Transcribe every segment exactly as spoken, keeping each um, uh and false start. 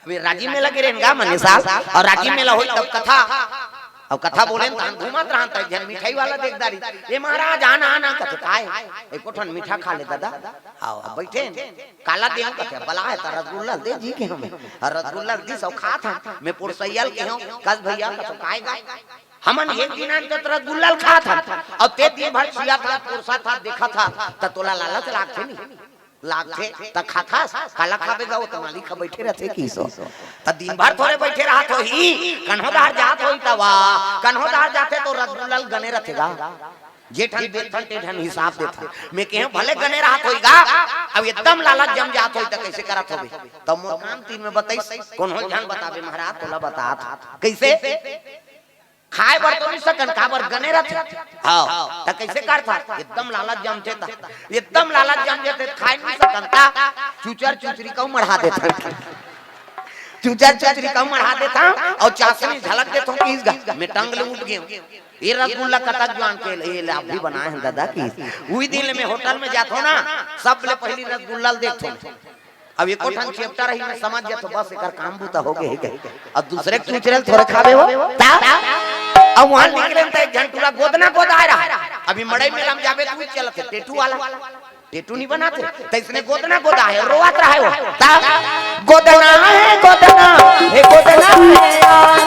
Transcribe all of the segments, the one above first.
वे राजिम मेला गे रहेन गा मने साल, अउ राजिम मेला होई तब कथा, अउ कथा बोलेन तहन घूमत रहन, त एक झन मिठाई वाला देख डारिस, "ए महाराज, आना, आना," कथे, "काय?" "एको ठन मीठा खा ले ददा।" "हव, अब बइठेन।" "काला देहूं?" कथे, "बला हे त रसगुल्ला दे जी के हमें।" अउ रसगुल्ला दिस अउ खात हन, "मैं पुरसैया ल गे हंव।" "कस भइया?" कथे, "काय गा?" "हमन एक दिन आन त रसगुल्ला ल खात हन, अउ तें दिन भर छियाथस, पुरसथस, देखथस, त तोला लालच लागथे नहीं?" "लागथे।" "त खाथस?" "काला खाबे गा, ओ त मालिक ह बइठे रथे," किहिस। "त दिन भर थोरे बइठे रहत होही, कन्हो डहर जात होही तब, कन्हो डहर जाथे त रसगुल्ला ल गने रथे गा, जे ठन बेचथन ते ठन हिसाब देथन।" "मैं कहेंव भले गने रहत होही गा, अब एकदम लालच जम जात होही त कइसे करत होबे?" त मोर काम तीन में बताइस, कोनो झन बताबे महाराज, तोला बतात। कइसे? खाय बर तो नइ सकन, काबर गने रथे। हव, त कइसे करथस? एकदम लालच जमथे त, एकदम लालच जम जथे, खाय नइ सकन त चुचर चुचरी कहूं मढ़ा देथन। चुचर चुचरी कहूं मढ़ा देथन, अउ चासनी झलक देथन कि इस गा, मैं टंग ले उठ गेंव। ए रसगुल्ला कतक जुवान के, ए ले आप भी बनाए हन ददा कि। उही दिन ले मैं होटल में जाथंव ना, सबले पहिली रसगुल्ला ल देखथंव। अब एको ठन चेपटा रही, मैं समझ जाथंव, बस एकर काम बूता हो गे हे कहि। अब दूसरे के चुचरे ल थोरे खाबे हो। त अब उहां निकलेन त एक झन टूरा गोदना गोदाय रहय। अभी मड़ई मेला म जाबे त उही चलत हे, टेटू वाला। टेटू नइ बनाथे, त इसने गोदना गोदाय हे, रोवत रहय हो। त गोदना हे गोदना, हे गोदना हे यार।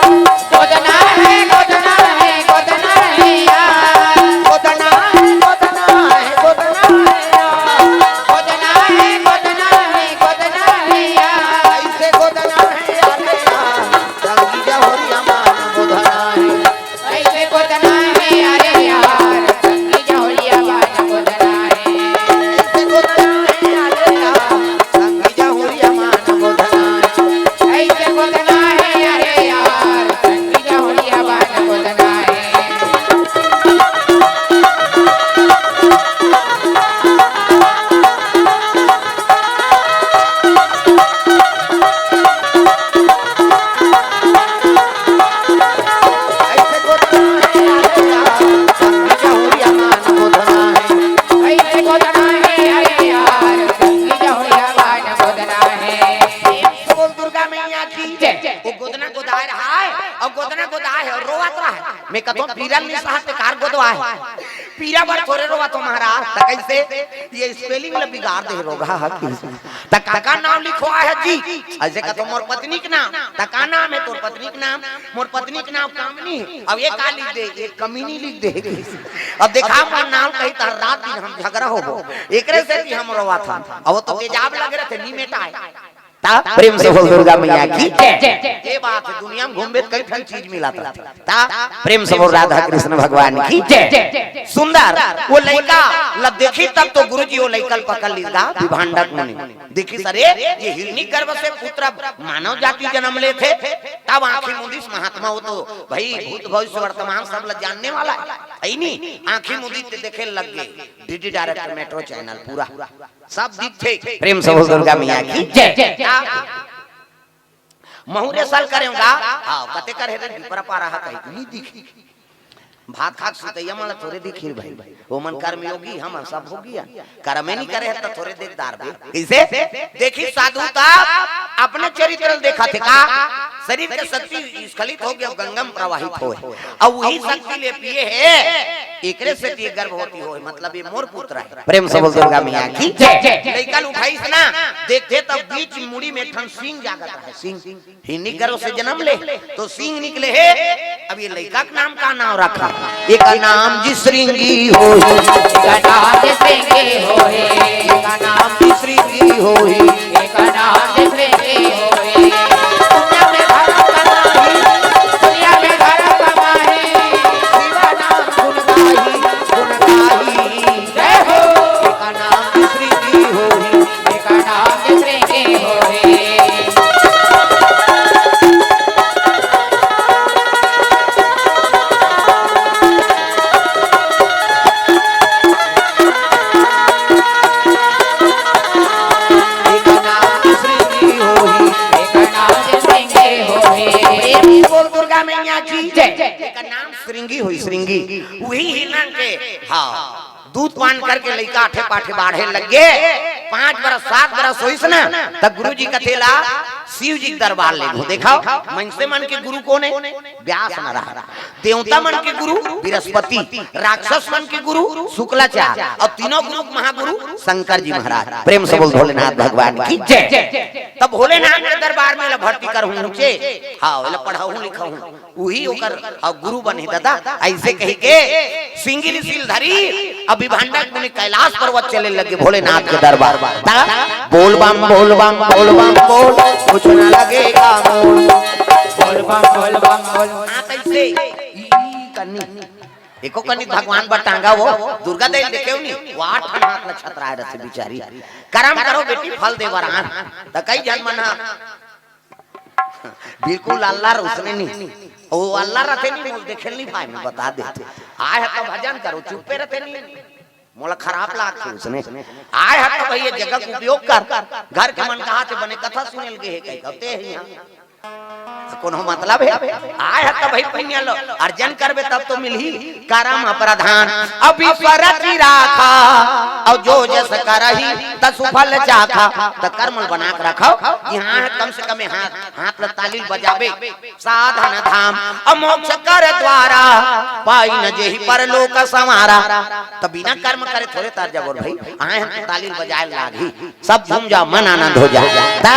गोदना हे, गोदना हे, गोदना हे यार। गोदना हे, गोदना हे, गोदना हे यार। गोदना हे, गोदना हे, गोदना हे यार। अइसे गोदना हे यार, संगी जहुरिया मान गोदना हे। अइसे गोदना हे अरे यार, संगी जहुरिया मान गोदना हे। अइसे गोदना हे अरे यार, संगी जहुरिया मान गोदना हे। अइसे गोदना हे अरे यार, संगी जहुरिया मान गोदना हे। बोल दुर्गा मैया की जय। वो गोदना गोदाय रहय, अउ गोदना गोदाय हे, रोवत रहय। मैं कथंव पीरा ल नइ सहस ते कार गोदवाय हे। पीरा बर थोरे रोवत हों महाराज, त कइसे? ये spelling ल बिगाड़ दे हे रोगहा ह कि। त का का नांव लिखवाय हस जी? अइसे कथंव मोर पत्नी के नांव। त का नांव हे तोर पत्नी के नांव? मोर पत्नी के नांव कामनी हे। अब ये का लिख दे? ये कमीनी लिख दे हे कि। अब देखा मोर नांव कही त रात दिन हम झगरा होबो। एकरे सेती हम रोवत हन। अब वो तो तेजाब लगे रथे, नइ मेटाय। त प्रेम से बोल दुर्गा मैया की जय। ये बात हे, दुनिया म घूमबे त कई ठन चीज मिलत रथे। त प्रेम से बोल राधा कृष्ण भगवान की जय। सुंदर, वो लइका ल देखिस तब तो गुरुजी वो लइका ल पकड़ लिस गा, विभांडक मुनि। देखिस अरे, ये हिरणी गर्भ से पुत्र मानव जाति जनम लेथे, तब आंखी मूंदिस महात्मा, वो तो भई भूत भविष्य वर्तमान सब ल जानने वाला हे, हे नी? आंखी मूंदिस ते देखे लग गे, डीडी डायरेक्ट मेट्रो चैनल पूरा। सब दिखथे। प्रेम से बोल दुर्गा मैया की जय। महूं रे सल करेंव गा। हव, कते कर हे रे, बिपरा पारा ह कही, नइ दिखी। भात खा के सुतइया मन ल थोरे दिखही भाई। ओमन कर्मयोगी, हमन सब भोगी हन। करमे नइ करे हे त थोरे देख डारबे। कइसे? देखिस साधु त अपने चरित्र ल देखत हे का? शरीर के शक्ति स्खलित हो गे, गंगा म प्रवाहित होय। अउ उही शक्ति ले पिए हे, एकरे सेती गर्भवती होय, मतलब ये मोर पुत्र हे। प्रेम से बोल दुर्गा मैया की जय। लइका ल उठाइस ना, देखथे त बीच मुड़ी में एक ठन सींग जागत हे, सींग। हिरणी गर्भ से जनम ले, तो सींग निकले हे। अब ये लइका के नांव का नांव रखा? एकर नांव जी श्रृंगी होही। एकर नांव जी श्रृंगी होही। एकर नांव जी श्रृंगी होही। एकर नांव जी श्रृंगी होही। दुनिया में धरम कमाही, दुनिया में धरम कमाही। शिवा नाम गुण गाही, गुण गाही। जय हो। एकर नांव जी श्रृंगी होही। एकर नांव जी श्रृंगी होही। एकर नांव श्रृंगी होही। एकर नांव श्रृंगी होही। प्रेम से बोल दुर्गा मैया की जय। एकर नांव श्रृंगी होही, श्रृंगी। उही हिरन के, हाँ, दूध पान करके लइका आठे पाठे बाढ़े लग गे। पांच बरस, सात बरस होइस ना, त गुरुजी कथे ला शिव जी के दरबार ले गो। देखो, मनुष्य मन के गुरु कोन हे? व्यास नारायण। देवता मन के गुरु बृहस्पति, राक्षस मन के गुरु शुक्लाचार्य, अउ तीनों गुरु महागुरु शंकर जी महाराज। प्रेम से बोल भोलेनाथ भगवान की जय। तब भोलेनाथ के दरबार में एला भर्ती करहूं ऊंचे, हाँ, एला पढ़ाहूं लिखाहूं, उही ओकर अउ गुरु बनही दादा। अइसे कहिके सिंगी लील धरी अउ विभंडक मुनि कैलाश पर्वत चले लगे भोलेनाथ के दरबार। ता बोल बम बोल बम बोल बम बोल, कुछ ना लगेगा मोल। बोल बम बोल बम बोल। हाँ, तइसे ई, ई कन्नी, एको कन्नी भगवान बर टांगा वो, दुर्गा देवी देखेव नी, वो आठ ठन हाथ ला छतराए रथे बिचारी। करम करो बेटी, फल दे बर आन। त कई झन मन ह बिल्कुल अल्लर उसने नी। वो अल्लर रथे नी, मोला देखे ल नी पाए, मैं बता देते। आय ह त भजन करो, चुप्पे रथे नी। मोला खराब लागथे उसने। आय ह त भई ए जगह के उपयोग कर। घर के मन कहाथे बने कथा सुने ल गे हे कहि, कहते हैं यहाँ। त कोनो मतलब हे? आय ह त भई पहिया लो, अर्जन करबे तब तो मिलही। करम प्रधान अभी परति राखा, अउ जो जस करही तसु फल चाखा। त कर्म ल बना के रखव, यहाँ हे कम से कम हाथ, हाथ ल ताली बजाबे। साधन धाम अउ मोक्ष कर द्वारा, पाई न जेहि परलोक संवारा। त बिना कर्म करे थोरे तर जाबो रे भई, आय ह त ताली बजाए लागही। सब झूम जाओ, मन आनंद हो जाए। ता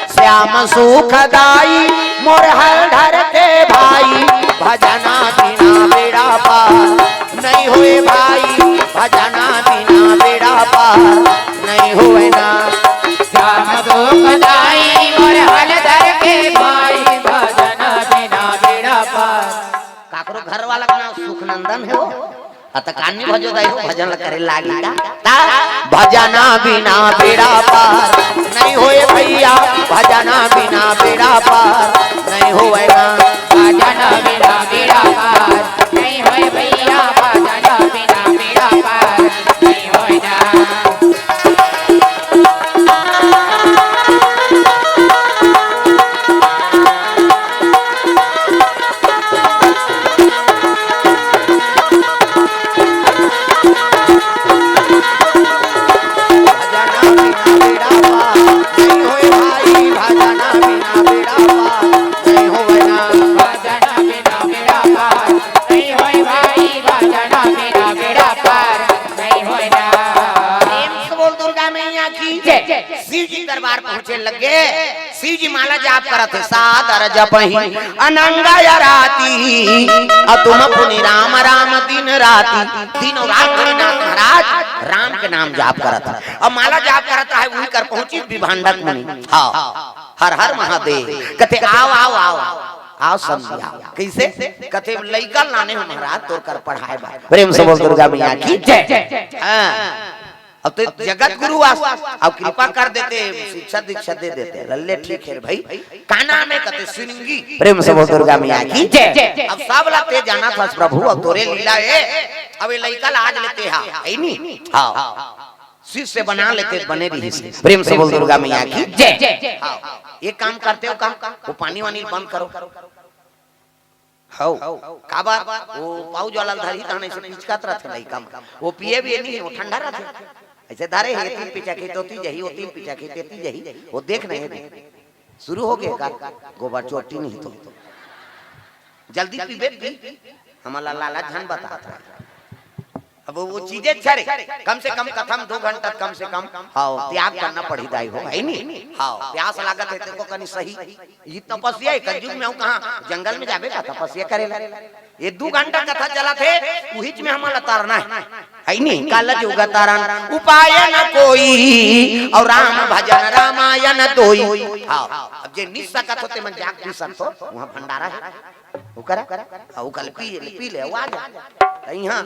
श्याम सुखदाई मोर हलधर के भाई, भजना बिना बेड़ा पार नहीं होए भाई, भजना बिना बेड़ा पार नहीं होए ना। श्याम सुखदाई मोर हलधर के भाई, भजना बिना बेड़ा पार। काकरो घर वाला के नाम सुखनंदन हे वो। अतकानी भजो दाई हो, भजन ल करे लागी का? ता भजना बिना बेड़ा पार नहीं होए भैया, भजना बिना बेड़ा पार नहीं होए ना। भजना बिना बेड़ा पार नहीं होए भैया, भजना बिना बेड़ा पार नहीं होए ना। भजना बिना बेड़ा पार नहीं होए भाई, भजना बिना बेड़ा पार नहीं होए ना। भजना बिना बेड़ा पार नहीं होए भाई, भजना बिना बेड़ा पार नहीं होए ना। प्रेम से बोल दुर्गा मैया की जय। शिव जी दरबार पहुंचे लगे। शिव जी माला जाप करत हे, सादर जपहि अनंग आरती। अतुम पुनि राम राम दिन राती। दिन अउ रात हरिनाथ महाराज राम के नाम जाप करत हे। अब माला जाप करत हे, उही कर पहुंची विभंडक मुनि। हाँ, हर हर महादेव। कथे, "आव, आव, आव, आव संध्या।" कइसे? कथे, "लइका लाने हो महाराज, तोर कर पढ़ाए बर।" प्रेम से बोल दुर्गा मैया की जय। हाँ। अब तो जगत गुरु आस, अब कृपा कर देते, शिक्षा दीक्षा दे देते। लल्ले ठीक हे रे भई। का नाम हे? कथे सिंगी। प्रेम से बोल दुर्गा मैया की जय। अब सब ला ते जानत हस प्रभु, अब तोरे लीला हे। अब ए लइका ला आज लेते हा, हे नी? हाँ। शिष्य बना लेते, बने रहिस। प्रेम से बोल दुर्गा मैया की जय। हाँ। एक काम करते हो का? वो पानी वानी बंद करो। हव, काबर? वो पाउच वाला ल धरही, तहन अइसे पिचकत रथे लइका मन। वो पिए भी नहीं, वो ठंडा रथे। अइसे धरे हे, तीन पिचकही त ओती जही, वो तीन पिचकही त एती जही। वो देख नहीं, देख। शुरू हो गे का? गोबर चोटी नहीं तो। जल्दी पीबे, पी। हमला लालच झन बतात रहे। अब वो चीजें अच्छा रे, कम से कम कथा म दो घंटा कम से कम, हाँ, त्याग करना पड़ही दाई हो, हे नी? हाँ, प्यास लागत हे तेको कनी सही। ये तपस्या हे, कलयुग में हूँ कहाँ जंगल में जाबे का तपस्या करे ला? ये दो घंटा कथा चलत हे, उहीच में हमला तरना हे, हे नी? कलजुग तरन उपाय न कोई, अउ राम भजन रामायण दोई। हाँ, अब जे नी सकत हो तेमन जाके पी सकत हो, वहाँ भंडारा हे, वो करा, हाँ, वो कल पी ले, पी ले, वो आ जा। त इहाँ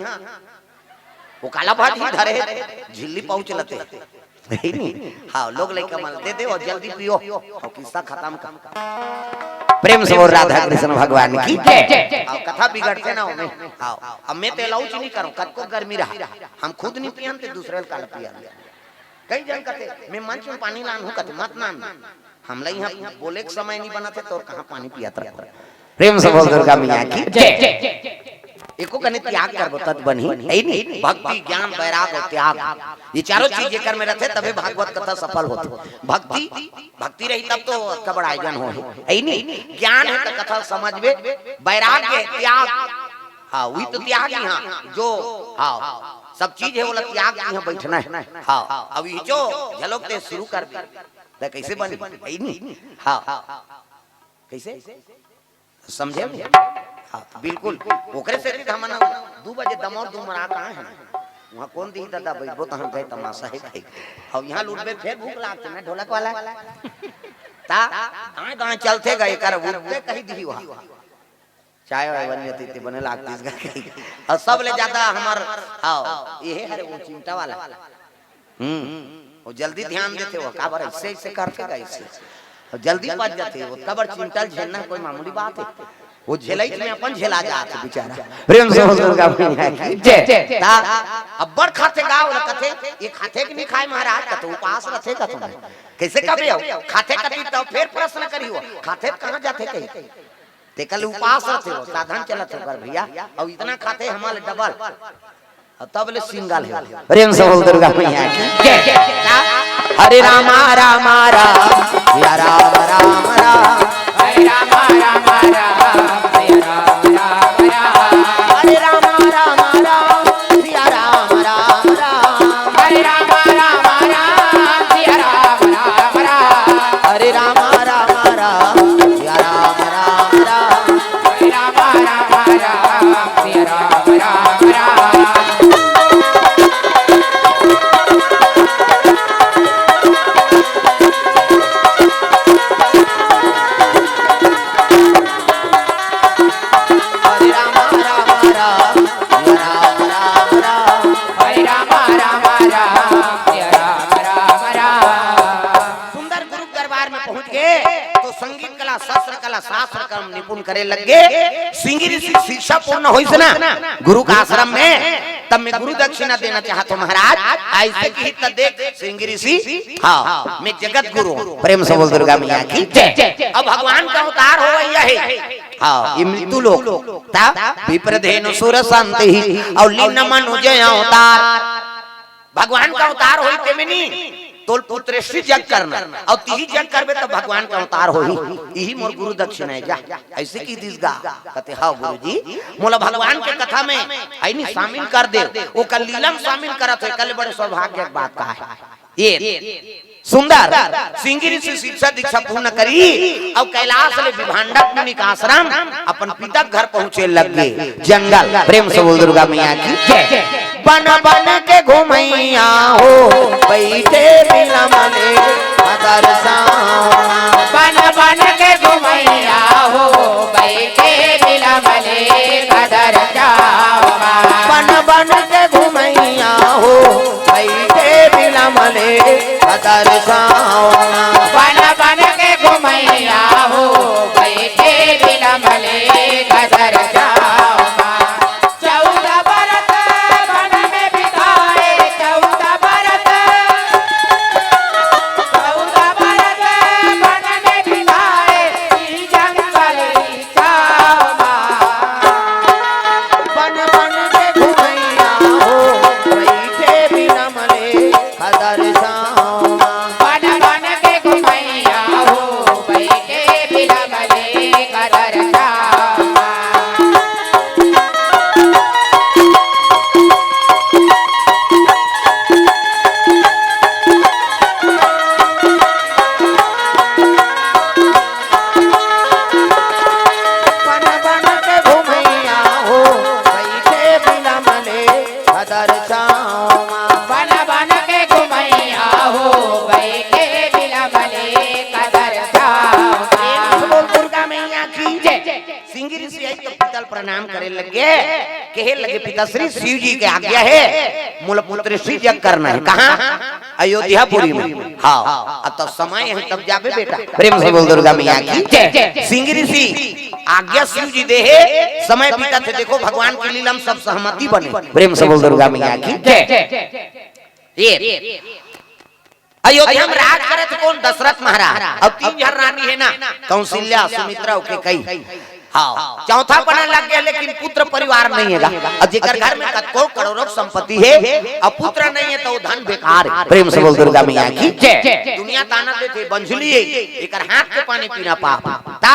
वो काला भाटी धरे हे, झिल्ली पाउच लते। हे नी? हाँ, लोग लइका मन दे दे अउ जल्दी पियो। अउ किस्सा खतम कर। प्रेम से बोल राधा कृष्ण भगवान की जय। हाँ, कथा बिगड़थे ना ओमे। हाँ, अब मैं ते अलाउच नहीं करूँ, कतको गर्मी रहा। हम खुद नहीं पियन ते दूसरे ल काला पियन। कई झन कथे, "मैं मंच में पानी लान हूँ," कथे, "मत लान।" हमला इहाँ बोले के समय नहीं बनत हे, तोर कहाँ पानी पियत रहो। प्रेम से बोल दुर्गा मैया की जय। एको कने त्याग करबो तब बनही, हे नी? भक्ति, ज्ञान, बैराग अउ त्याग, ये चारों चीज जेकर में रथे तभे भागवत कथा सफल होथे। भक्ति, भक्ति रही तब तो अतका बड़ आयोजन होही, हे नी? ज्ञान हे त कथा समझबे, बैराग्य हे, त्याग, हाँ, वही तो त्याग ही, हाँ, जो, हाँ, सब चीज हे, ओला त्याग के यहाँ बैठना हे, हाँ, अब ये जो झलक ते शुरू कर दे, त कैसे बनी, हे नी? हाँ, कैसे? समझे? हाँ, बिल्कुल। ओकरे से भी हमन दू बजे दमौर दू मरा कहाँ है? वहाँ कौन दी दादा बैठबो तो हम कहे तमाशा है कहे। अब यहाँ लूटबे फिर भूख लागते ना ढोलक वाला। ता दाएं दाएं चलते गए कर उठते कहीं दी वहाँ। चाय वाय बन जाती थी, बने लागती इसका कहीं। और सब ले जाता हमार, हाँ, ये है, अरे वो चिमटा वाला। हम्म, वो जल्दी ध्यान देथे, वो काबर ऐसे, ऐसे करथे गा, ऐसे। और जल्दी पच जाथे, वो काबर चिंटल झेलना कोई मामूली बात है। वो झेलई में अपन झेला जाथे बेचारा। प्रेम से बोल दुर्गा मैया की जय। ता अब्बड़ खाथे गा, ओला कथे, "ये खाथे कि नहीं खाए महाराज?" कथे, "उपास रथे," कथे। "कैसे कबे हो? खाथे कथी?" तो फिर प्रश्न करी हो, "खाथे त कहाँ जाथे?" कही। तेकर ले उपास रथे, वो साधन चलत हे ओकर भैया, अउ इतना खाथे हमारे डबल, अउ तब ले सिंगल हे। प्रेम से बोल दुर्गा मैया की जय। हरे रामा रामा राम, सिया राम राम राम। हरे रामा रामा राम, सिया राम राम राम। हरे रामा रामा राम, सिया राम राम राम। हरे रामा रामा राम, सिया राम राम राम। हरे रामा रामा राम, सिया राम राम राम। हरे रामा रामा राम, सिया राम राम राम। हरे रामा रामा राम, हरे रामा रामा राम। हरे रामा रामा राम, हरे रामा रामा राम। सुंदर गुरु दरबार में पहुंच गए तो संगीत कला, शस्त्र कला, शास्त्र कला निपुण करे लग गए। सिंगी ऋषि शिक्षा पूर्ण होइस ना गुरु का आश्रम में, तब मैं गुरु दक्षिणा देना चाहत हूँ महाराज। ऐसे की त देख सिंगी ऋषि, हाँ, मैं जगत गुरु हूँ। प्रेम से बोल दुर्गा मैया की जय। अब भगवान का अवतार हो गया है, हाँ, ये मृत्यु लोक। ता विप्रधेनु सुर संत ही, अउ लीन मनुज अवतार। भगवान का अवतार होई तेमे नी, तोल पुत्रेष्टि जग करना, अउ तिही जग करबे त भगवान का अवतार होही। इही मोर गुरु दक्षिणा हे जा। ऐसे की दिस गा, कथे, "हाँ गुरु जी, मोला भगवान के कथा में, हे नी, शामिल कर दे।" ओकर लीला में शामिल करत हे, कल बड़े सौभाग्य के बात का है। ये सुंदर सिंगी ऋषि शिक्षा दीक्षा पूर्ण करी अउ कैलाश ले विभांडक मुनि का आश्रम अपन पिता के घर पहुंचे लग गे। जंगल प्रेम से बोल दुर्गा मैया की जय। बन बन के घुमैया हो बैठे बिलमले दरसावा। बन बन के घुमैया हो बैठे बिलमले दरसावा। बन बन के घुमैया हो बैठे बिलमले दरसावा। बन बन के घुमैया हो बैठे बिलमले दरसावा। चौदह बरस बन में बिताए, चौदह बरस, चौदह बरस बन में बिताए, ई जंगल ई छावा। बन बन के घुमैया हो, बैठे बिलमले दरसावा। बन बन के घुमैया हो, बैठे बिलमले दरसावा। बन बन के घुमैया हो, बैठे बिलमले दरसावा। बन बन के घुमैया हो, बैठे बिलमले दरसावा। प्रेम से बोल दुर्गा मैया की जय। सिंगी ऋषि आई तो पीतल प्रणाम करे लगे, कहे लगे, "पिताश्री, शिव जी के आज्ञा है, मोला पुत्रेष्टि जग करना है।" कहाँ? अयोध्यापुरी में। हाँ, अब तो समय है, तब जाबे बेटा। प्रेम से बोल दुर्गा मैया की जय। सिंगी ऋषि आज्ञा शिव जी दे हे, समय बीतत हे, देखो भगवान की लीला में सब सहमति बने। प्रेम से बोल दुर्गा मैया की जय। ये अयोध्या में राज करत कोन? दशरथ महाराज। अउ तीन झन रानी हे ना, कौशल्या, सुमित्रा अउ कैकेयी। हाँ, चौथा पना लग गया, लेकिन पुत्र परिवार नहीं है गा। और जेकर घर में कतको करोड़ों संपत्ति है और पुत्र नहीं है, तो वो धन बेकार है। प्रेम से बोल दुर्गा मैया की जय। दुनिया ताना देथे, बंझली है, एकर हाथ के पानी पीना पाप। ता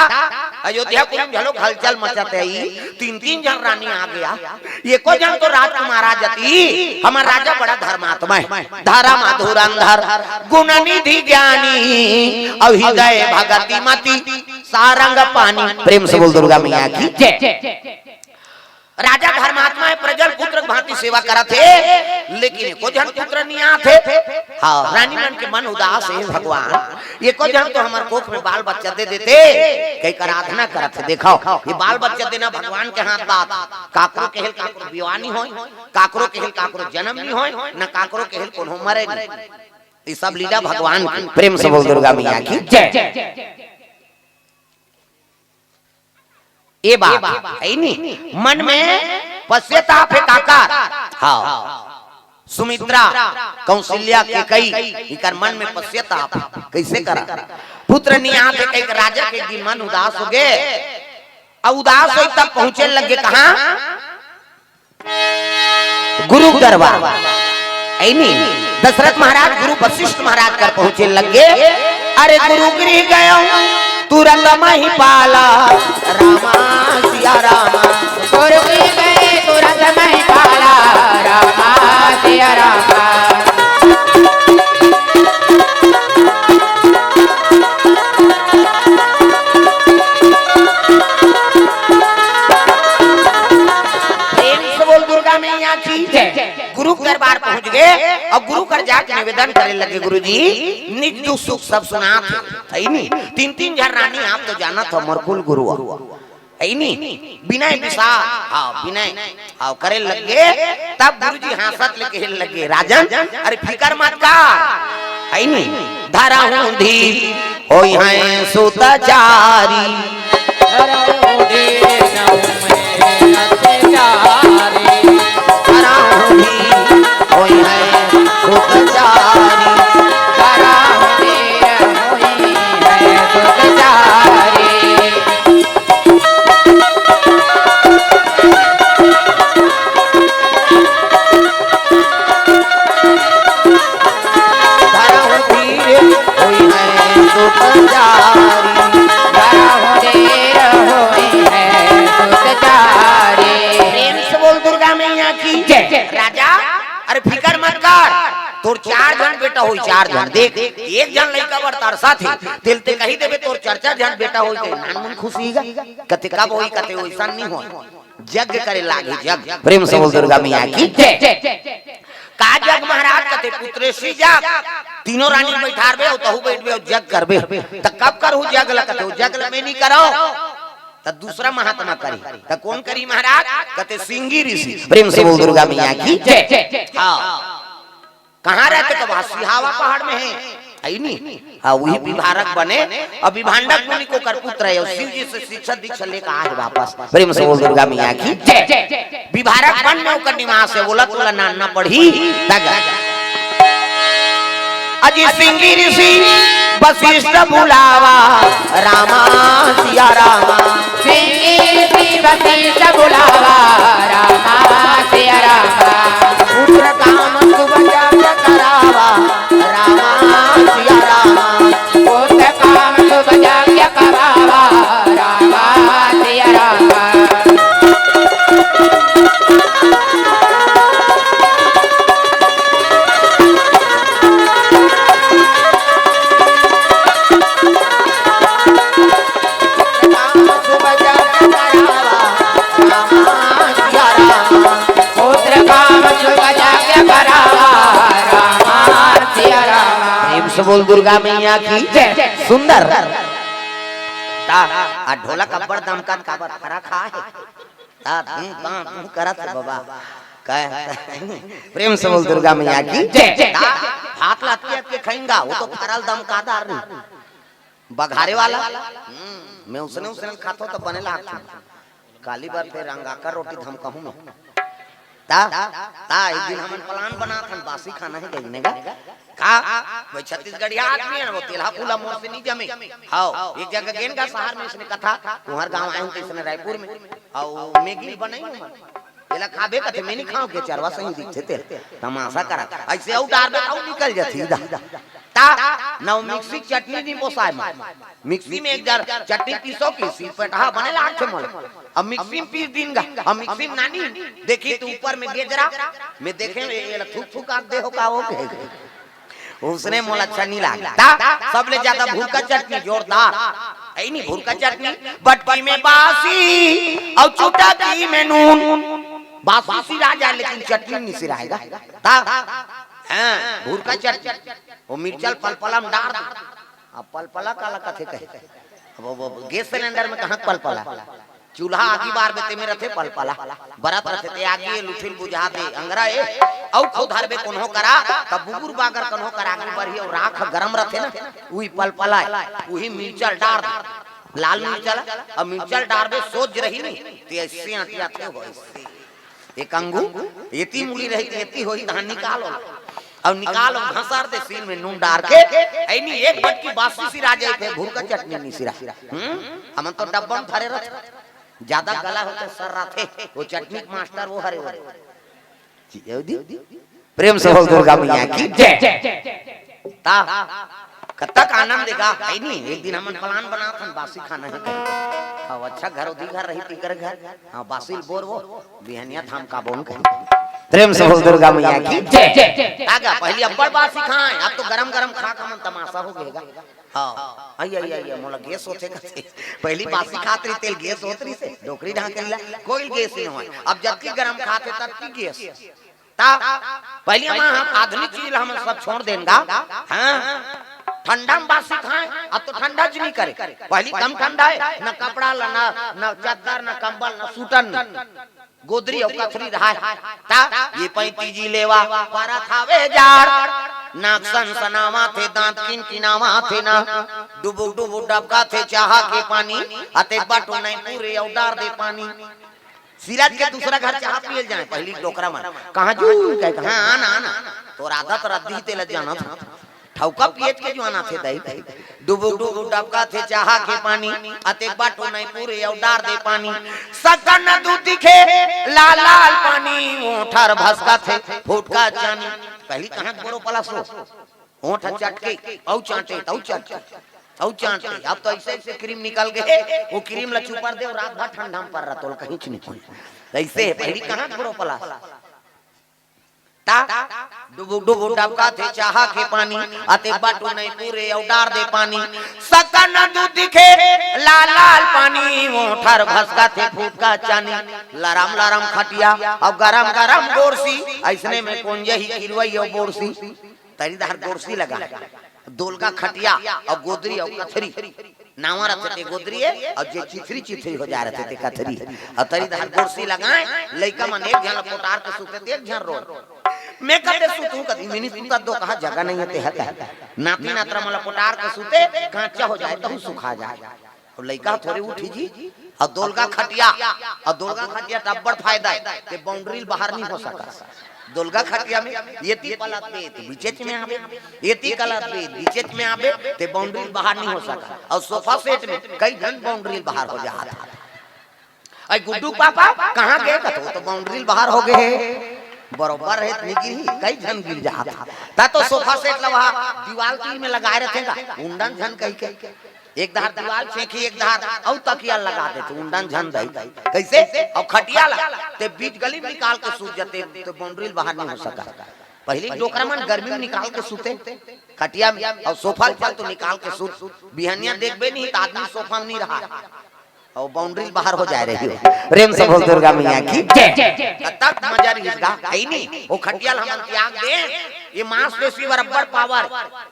अयोध्यापुरी म घलोक हलचल मचत हे, तीन तीन झन रानी आ गया, एको झन तो राजकुमारा जती। हमर राजा बड़ा धर्मात्मा हे, धर्म धुरंधर, गुण निधि ज्ञानी, अउ हृदय भगति मति, सारंग पानी। प्रेम से बोल दुर्गा मैया की जय। राजा धर्मात्मा हे, प्रजल पुत्र भांति सेवा करत हे, लेकिन एको झन पुत्र नइ आत हे। हाँ, रानी मन के मन उदास हे, भगवान, एको झन तो हमर कोख में बाल बच्चा दे देते, कहिके आराधना करत हे। देखव, ये बाल बच्चा देना भगवान के हाथ बात। काकरो केहेल काकरो बियाह नइ होय, काकरो केहेल काकरो जनम नइ होय, न काकरो केहेल कोनो मरे नइ। ये सब लीला भगवान की। प्रेम से बोल दुर्गा मैया की जय। ए बात हे नी, मन में पश्चाताप हे काकर? हाँ, सुमित्रा, कौशल्या, कैकई, इकर मन में पश्चाताप हे। कइसे करा? पुत्र नइ आत हे कहिके राजा के जी मन उदास होगे। अउ उदास होय तब पहुंचे लगे कहाँ? गुरु दरबार। हे नी, दशरथ महाराज गुरु वशिष्ठ महाराज कर पहुंचे लगे। अरे गुरु गृह गयो तुरत महिपाला, रामा सिया रामा। गुरु गृह गए तुरत महिपाला, रामा सिया रामा। प्रेम से बोल दुर्गा मैया की जय। गुरु के दरबार पहुंच गए अउ गुरु कर जाके निवेदन करे लगे, गुरु जी, निज दुख सुख सब सुनात हे, हे नी? तीन तीन झन रानी आप तो जानत हो, मोर कुल गुरु हे, हे नी? विनय विशाल, हाँ, विनय, हाँ, करे लगे। तब गुरु जी हाँसत ले कहे लगे, राजन, अरे फिकर मत कर, हे नी? धरहूँ धीर होई हैं सुत चारी। धरहूँ धीर होई हैं सुत चारी। धरहूँ धीर होई हैं सुत चारी। धरहूँ धीर होई हैं सुत चारी। धरहूँ धीर होई हैं सुत चारी। धरहूँ धीर होई हैं सुत चारी। प्रेम से बोल दुर्गा मैया की जय। राजा, अरे फिकर मत कर, तोर चार झन बेटा होई, चार झन। देख, एक झन लइका बर तरसत हे, तेला ते कहि देबे तोर चार चार झन बेटा होई, ते नानमुन खुशी गा। कथे कब होई, कथे वइसन नइ होय। यज्ञ करे लागे, यज्ञ। प्रेम से बोल दुर्गा मैया की जय। का जग महाराज? कथे पुत्रेशी जग। तीनों रानी बइठारबे अउ तहू बइठबे अउ जग करबे। त कब करहू जग ल? कथे जग ल मैं नइ करंव, त दूसरा महात्मा करही। त कोन करही महाराज? कथे सिंगी ऋषि। प्रेम से बोल दुर्गा मैया की जय। हाँ। कहाँ रहते? कब सिहावा पहाड़ में हे, हे नी? हाँ, वही विभांडक बने अउ विभांडक मुनि के ओकर पुत्र हे अउ शिव जी से शिक्षा दीक्षा लेके आए हे वापस। प्रेम से बोल दुर्गा मैया की जय। विभांडक वन में ओकर निवास हे, बोला तोला नानना पड़ही तग। अजी सिंगी ऋषि वशिष्ठ बुलावा, रामा सिया रामा। सिंगी ऋषि वशिष्ठ बुलावा, रामा सिया रामा। पुत्र काम शुभ जग करावा, रामा सिया रामा। पुत्र काम शुभ जग करावा, रामा सिया रामा। पुत्र काम शुभ जग करावा, रामा सिया रामा। प्रेम से बोल दुर्गा मैया की जय। सुंदर। ता, आ ढोलक अब्बड़ दमकत काबर फरक हे? ता, धूम, तां, धूम करत हे बाबा। कहे, प्रेम से बोल दुर्गा मैया की जय। ता, हाथ ला अतके, अतके खइंगा, वो तो फरल दमकादार नहीं। बघारे वाला, हम्म, मैं उसने, उसने खाथो तो बने ला हाथ। काली बार फेर अंगाकर रोटी धमकाहूं मैं। ता ता एक दिन हमन प्लान बनात हन, बासी खाना हे कहिने गा। का? वो छत्तीसगढ़िया आदमी हे ना, वो तेलहा पुला मोर से नहीं जमे। हाव, एक जगह गेन गा शहर में, इसने कथा, तुम्हर गांव आए हन तो इसने रायपुर में, अउ मैगी बनाई हमन। एला खाबे कथे, मैं नहीं खाऊं के, चरवा सही दिखथे तेल, तमाशा करा। ऐसे अउ डारबे त अउ निकल जाथे दा। ता नव मिक्सी चटनी नहीं पोसाय मा। मिक्सी में एक जार चटनी पीसो कि सिलपटहा बने लागथे मोला। अब मिक्सी में पीस दिन गा, अब मिक्सी में नानी देखी तो ऊपर में गेजरा, मैं देखे एला थूक थूक आग दे हो का हो के। उसने मोला अच्छा नहीं लागे। ता सबले ज्यादा भुरका चटनी जोरदार। ऐ नहीं भुरका चटनी, बटकी में बासी अउ चुटकी में नून। बासी सिरा जाय लेकिन चटनी नहीं सिराय गा। ता हाँ, भुरका चटनी। वो मिर्चल पलपला में डार दे। अब पलपला काला कथे कहे? अब वो, वो गैस सिलेंडर में कहाँ पलपला? चूल्हा आगी बारबे तेमे रथे पलपला। बरत रथे ते आगी लुठिल बुझा दे अंगरा ए। अउ खो धरबे कोनो करा, तब बुगुर बागर कोनो करा आगी बरही अउ राख गरम रथे ना, उही पलपला ए, उही मिर्चल डार दे। लाल मिर्चल, अब मिर्चल डारबे सोज रही नहीं, ते ऐसे अंटियाथे हो ऐसे। एक अंगू एती मुड़ी रही, एती होही, तहाँ निकालो। अउ निकालो, घसर दे सील में नून डार के, ऐनी एक बटकी बासी सिरा जाय, फेर भुरका चटनी नहीं सिरा। हम्म? हमन तो डब्बा में धरे रथे। ज्यादा गला होथे, सर्राथे। वो चटनी के मास्टर वो हरे, वो हरे। जी, ये दी। प्रेम से बोल दुर्गा मैया की जय। ता कतक आनंद देगा, ऐ नहीं? एक दिन हमन प्लान बनात हन, बासी खाना हे कहिके। अब अच्छा घर ओदी घर रही, तीकर घर। हाँ, बासी ल बोर वो, बिहनिया धाम का बोन कही। प्रेम से बोल दुर्गा मैया की जय। आगा, पहली अब्बड़ बासी खाए, अब तो गरम गरम खा के मन तमाशा हो गएगा। हाँ, आई, आई, आई, आई, मोला गैस होथे कथे। पहली बासी खात रही, तेल गैस होत रही से, डोकरी ढांके ला, कोई गैस नहीं होय। अब जबकि गरम खाते, तब की गैस। ता पहली हम, हम आधुनिक चीज ला हमन सब छोड़ देन गा। हाँ, ठंडा में बासी खाए, अब तो ठंडा ज नहीं करे। पहली कम ठंडा है, न कपड़ा ला, न, न चद्दर, न कंबल, न सूटन, गोदरी अउ कथरी रहाय। ता ये पैंती जी लेवा, परत हावे जाड़। नाक सन सनावा थे, दांत किन किनावा थे ना। डुबुक डुबुक डबका थे चाहा के पानी, अतेक बाटो नहीं पूरे अउ डार दे पानी। सिरत के दूसरा घर चाहा पियल जाए, पहली डोकरा मन कहाँ जू कहे, हाँ, आना, आना। तोर आदत रद्दी तेला जाना था। ठौका पियत के जुआना थे दाई। डुबुक डुबुक डबका थे चाहा के पानी, अतेक बाटो नहीं पूरे अउ डार दे पानी। सकन दूध दिखे लाल लाल पानी, ओठर भसका थे फुटका चानी। पहली कहाँ बोरो पलासो? ओठ चटके, अउ चाटे, तउ चटके, अउ चाटे। अब तो ऐसे ऐसे क्रीम निकल गए, वो क्रीम ला चुपर दे, रात भर ठंडा में पर रहा, तोल कहीं नहीं होय। ऐसे पहली कहाँ बोरो पलास? ता डुबुक डुबुक डबका थे चाहा के पानी, अतेक बाटो नहीं पूरे अउ डार दे पानी। सकन दूध दिखे लाल लाल पानी, ओठर भसका थे फुटका चानी। लरम लरम खटिया अउ गरम गरम गोरसी, ऐसने में कोन जही किरवई अउ बोरसी। तरी धार गोरसी लगा, दोलगा खटिया अउ गोदरी अउ कथरी। नावा रथे ते गोदरी हे, अउ जे चिथरी चिथरी हो जाय रथे ते कथरी। अउ तरी धार गोरसी लगाए, लइका मन एक झन ल पोटार के सुते ते एक झन रो। मैं कते सुतहूं कती, मिनी सुता दो कहा जगह नहीं हे ते हर कहे। नाती नातरा मन ल पोटार के सुते, कांचा हो जाय तहू सुखा जाय। अउ लइका थोरे उठी जी, अउ दोलगा खटिया, अउ दोलगा खटिया त अब्बड़ फायदा हे, ते बाउंड्री ल बाहर नहीं हो सकस। दोलगा खटिया में एती पलत बे ते बीचेच में आबे, एती कलत बे बीचेच में आबे, ते बाउंड्री ल बाहर नहीं हो सकस। अउ सोफा सेट में कई झन बाउंड्री ल बाहर हो जात हे। अई गुड्डू पापा कहाँ गए? कथो तो बाउंड्री ल बाहर हो गए हे। बरोबर हे, नहीं गिरही, कई झन गिर जात हे। ता तो सोफा सेट ल वहा दीवाल तीर में लगाए रथे गा, उंडन झन कहिके। एक धार दीवाल छेंकी, एक धार अउ तकिया लगा देथे, उंडन झन दई। कैसे? अउ खटिया ला ते बीच गली में निकाल के सूत जाते, तो बाउंड्री ल बाहर नहीं हो सका। पहली डोकरा मन गर्मी में निकाल के सूते खटिया में, अउ सोफा ल चल तो निकाल के सूत। बिहनिया देखबे नहीं तो आदमी सोफा में नहीं रहा, अउ बाउंड्री ल बाहर हो जाय रही हो। प्रेम से बोल दुर्गा मैया की जय। कतक मजा रहिस गा, हे नी? ओ खटिया ल हमन त्याग दे, ये मांसपेशी बर अब्बड़ पावर।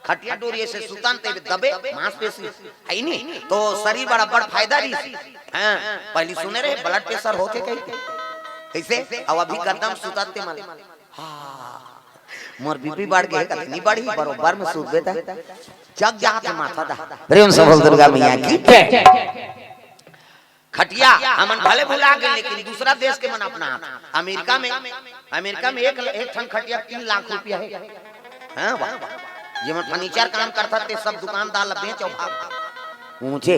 खटिया डोरी से सुतन ते दबे मांसपेशी, हे नी? तो शरीर बर अब्बड़ फायदा रहिस। हाँ, पहली सुने रहे ब्लड प्रेशर होथे कहिके। कैसे? अउ अभी गर्दन सुतत ते मन। हाँ, मोर बीपी बढ़ गे हे, कतनी बढ़ही, बरोबर में सुतबे त जग जात हे माथा दा। प्रेम से बोल दुर्गा मैया की जय। खटिया हमन भले भुला गए, लेकिन दूसरा देश के मन अपनात। अमेरिका में, अमेरिका में एक, एक ठन खटिया तीन लाख रुपया हे। हाँ, वाह। जेमन फर्नीचर काम करथस, ते सब दुकानदार ला बेच अउ भाग। ऊंचे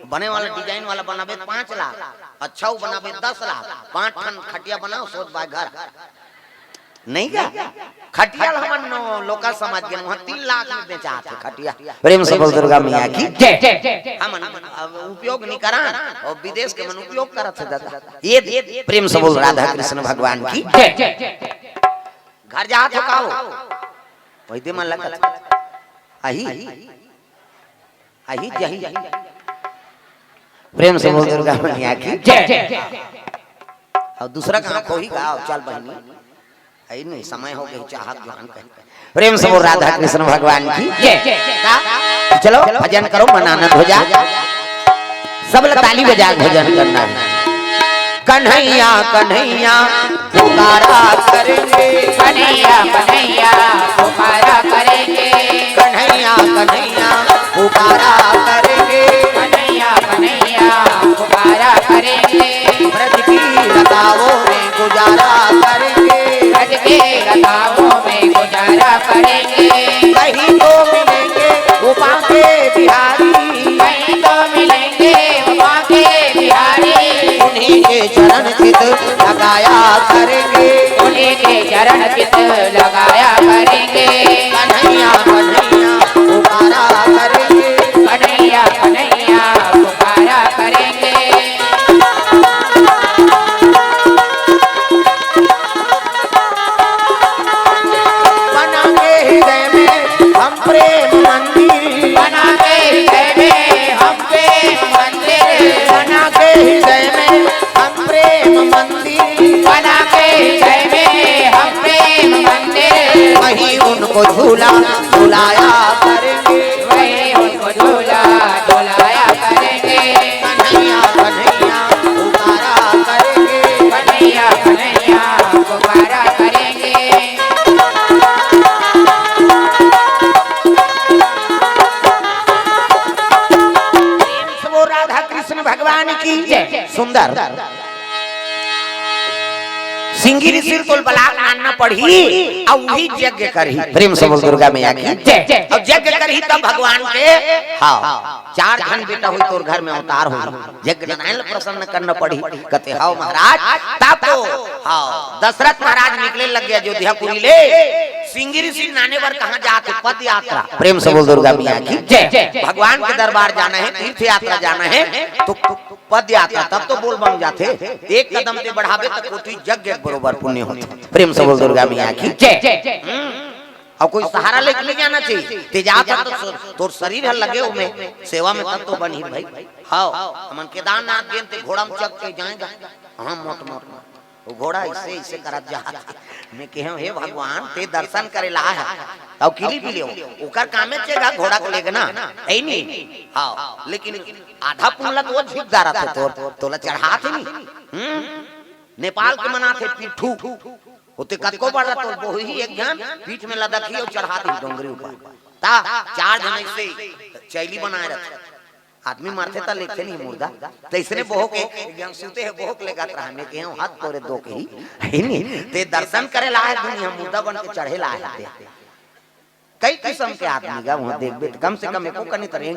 बने वाला, डिजाइन वाला बनाबे त पाँच लाख, अच्छा वो बनाबे त दस लाख। पाँच ठन खटिया बनाओ, सोच बाय घर। नहीं का? खटिया ल हमन नो-, लोका समाज के वहाँ तीन लाख में बेचात हे खटिया। प्रेम से बोल दुर्गा मैया की जय। हमन अब उपयोग नहीं करन, अउ विदेश के मन उपयोग करत हे दादा। ये प्रेम से बोल राधा कृष्ण भगवान की जय। घर जात हो का हो? वही दे मन लगत। आही, आही जही। प्रेम से बोल दुर्गा मैया की जय। अउ दूसरा कहाँ खोही गाओ, चल बहिनी। आई नहीं, समय हो गई, चाहत जोहन कहे। प्रेम से बोल राधा कृष्ण भगवान की जय। का? चलो, भजन करो, मन आनंद हो जा। सब लोग ताली बजा के भजन करना है। कन्हैया, कन्हैया, पुकारा करेंगे। कन्हैया, कन्हैया, पुकारा करेंगे। कन्हैया, कन्हैया, पुकारा करेंगे। कन्हैया, कन्हैया, पुकारा करेंगे। ब्रज की लताओं में गुजारा करेंगे। ब्रज की लताओं में गुजारा करेंगे। कहीं तो मिलेंगे वो बांके बिहारी। कहीं तो मिलेंगे वो बांके बिहारी। उन्हीं के चरण चित लगाया करेंगे। उन्हीं के चरण चित लगाया करेंगे। कन्हैया, कन्हैया, पुकारा करेंगे। कन्हैया, कन्हैया, पुकारा करेंगे। बना के हृदय में हम प्रेम मंदिर। बना के हृदय में हम प्रेम मंदिर। बना के हृदय में हम प्रेम मंदिर। बना के हृदय में हम प्रेम मंदिर। वहीं उनको झूला झुलाया करेंगे। वहीं उनको झूला झुलाया करेंगे। कन्हैया, कन्हैया, पुकारा करेंगे। कन्हैया, कन्हैया, पुकारा करेंगे। प्रेम से बोल राधा कृष्ण भगवान की जय। सुंदर। सिंगी ऋषि ल तोला बलाके लानना पड़ही, अउ वही यज्ञ करही। प्रेम से बोल दुर्गा मैया की जय। अउ यज्ञ करही तब भगवान के, हाँ, चार झन बेटा होही तोर घर में अवतार होही। यज्ञ नारायण ल प्रसन्न करना पड़ही। कथे, "हव महाराज।" तब तो, हाँ, दशरथ महाराज निकले लगे अयोध्यापुरी ले। सिंगी ऋषि ल लाने बर कहाँ जात हे? पद यात्रा। प्रेम से बोल दुर्गा मैया की जय। भगवान के दरबार जाना हे, तीर्थ यात्रा जाना हे, तो पद यात्रा, तब तो बोल बम जाथे। एक कदम ते बढ़ाबे त कोटि यज्ञ के बरोबर पुण्य होथे। प्रेम से बोल दुर्गा मैया की जय। हम्म। अउ कोई सहारा लेके नहीं जाना चाहिए। ते जात हस तो तोर शरीर ह लगे ओमे, सेवा में तब तो बनही भाई। हव, हमन केदारनाथ गेन ते घोड़ा में चघ के जाएगा। हाँ, मोट मोट मोट। वो घोड़ा ऐसे, ऐसे करत जात हे। मैं कहेंव, "हे भगवान, ते दर्शन करे ला हे, अउ किली भी ले, ओकर कामे चेगा घोड़ा के लेगना, है नी?" हाँ, लेकिन आधा पुल्ला तो वो झिक डारत हे तोर, तोला चढ़ात हे नी। हम्म? नेपाल के मनात हे पिट्ठू, ओते कतको बड़ा तोर बोही एक झन, पीठ में लदकही अउ चढ़ा दी डोंगरी ऊपर। ता चार झन ऐसे चैली बनाए रहते। आदमी मरथे त लेथे नहीं मुर्दा, तइसने बोहो के एक झन सुते हे, बोहो के लेगत रहा, मैं कहेंव, "हद तोरे दो के ही, है नी? ते दर्शन करे ला हे दुनिया, मुर्दा बन के चढ़े ला हे ते।" कई किसम के आदमी गा वहाँ देखबे त कम से कम एको कनी त रेंग,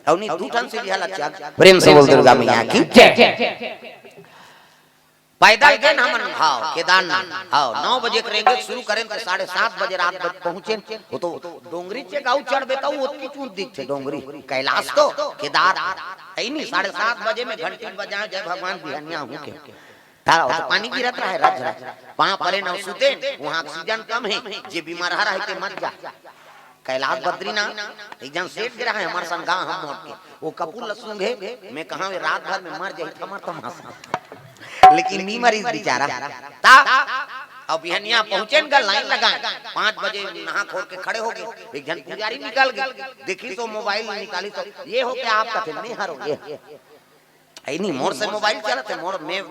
अउ नहीं दू ठन सीढ़ी हला चढ़। प्रेम से बोल दुर्गा मैया की जय। पैदल गेन हमन, हाँ, केदारनाथ, हाँ, नौ बजे के रेंगे शुरू करेन त साढ़े सात बजे रात बज पहुँचेन। वो तो डोंगरी चेगा अउ चढ़बे त ओतकी चूंद दिखथे डोंगरी। कैलाश तो, केदार, है नी, साढ़े सात बजे में घंटी बजाए, "जय भगवान बिहनिया हूँ" के। तारा वो तो पानी गिरत रहे, रज रज। पाँव परेन अउ सुतेन, वहाँ ऑक्सीजन कम हे, जे बीमार रहे ते मत जा। कैलाश बद्रीनाथ, एक झन सेठ गे रहे हमर संग, हम मोट के। वो कपूर ल सूंघे, मैं कहेंव, "ए रात भर में मर जाही त हमर तमाशा।" लेकिन नी मरिस बेचारा। ता, अब बिहनिया पहुँचेन गा, लाइन लगाए। पाँच बजे नहा खोर के खड़े हो गे। एक झन पुजारी निकल गे। देखिस तो मोबाइल निकालिस तो, "ये हो क्या आपका?" कथे, "मैं हरों, ये।" है नी, मोर से मोबाइल चलत हे, मोर में,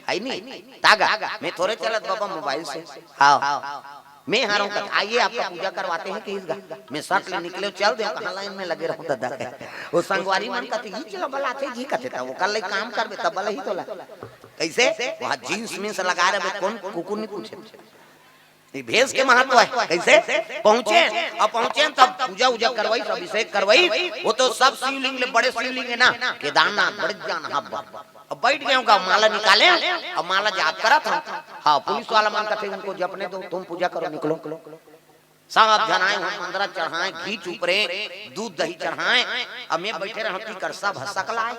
है नी, तागा, मैं थोरे चलत बाबा मोबाइल से। हाँ। मैं हरौं कथे, "आइए, आपका पूजा करवाते हैं।" कि इस गा-, मैं सट ले निकले, चल दे, कहाँ लाइन में लगे रहूं दादा कहे। वो संगवारी मन कथे, "ई चलो बलाथे जी," कथे, "तब वो कल ले काम करबे, तब बलही तोला।" कैसे? वहाँ जींस मींस लगा रहे, कौन कुकुर नहीं पूछे। ये भेष के महत्व है। कैसे? पहुंचे, अब पहुंचे तब पूजा उजा करवाई, अभिषेक करवाई। वो तो सब शिवलिंग ले बड़े शिवलिंग है ना, केदारनाथ बड़े जान हब्बा। अब बैठ गए होगा, माला निकाले, अब माला जाप करत हम। हाँ, पुलिस वाला मन कथे, "उनको जपने दो, तुम पूजा करो, निकलो।" सब झन आए, हम मंदरा चढ़ाए, घी चुपरे, दूध दही चढ़ाए, अब मैं बैठे रहती कर सब हसक लाए।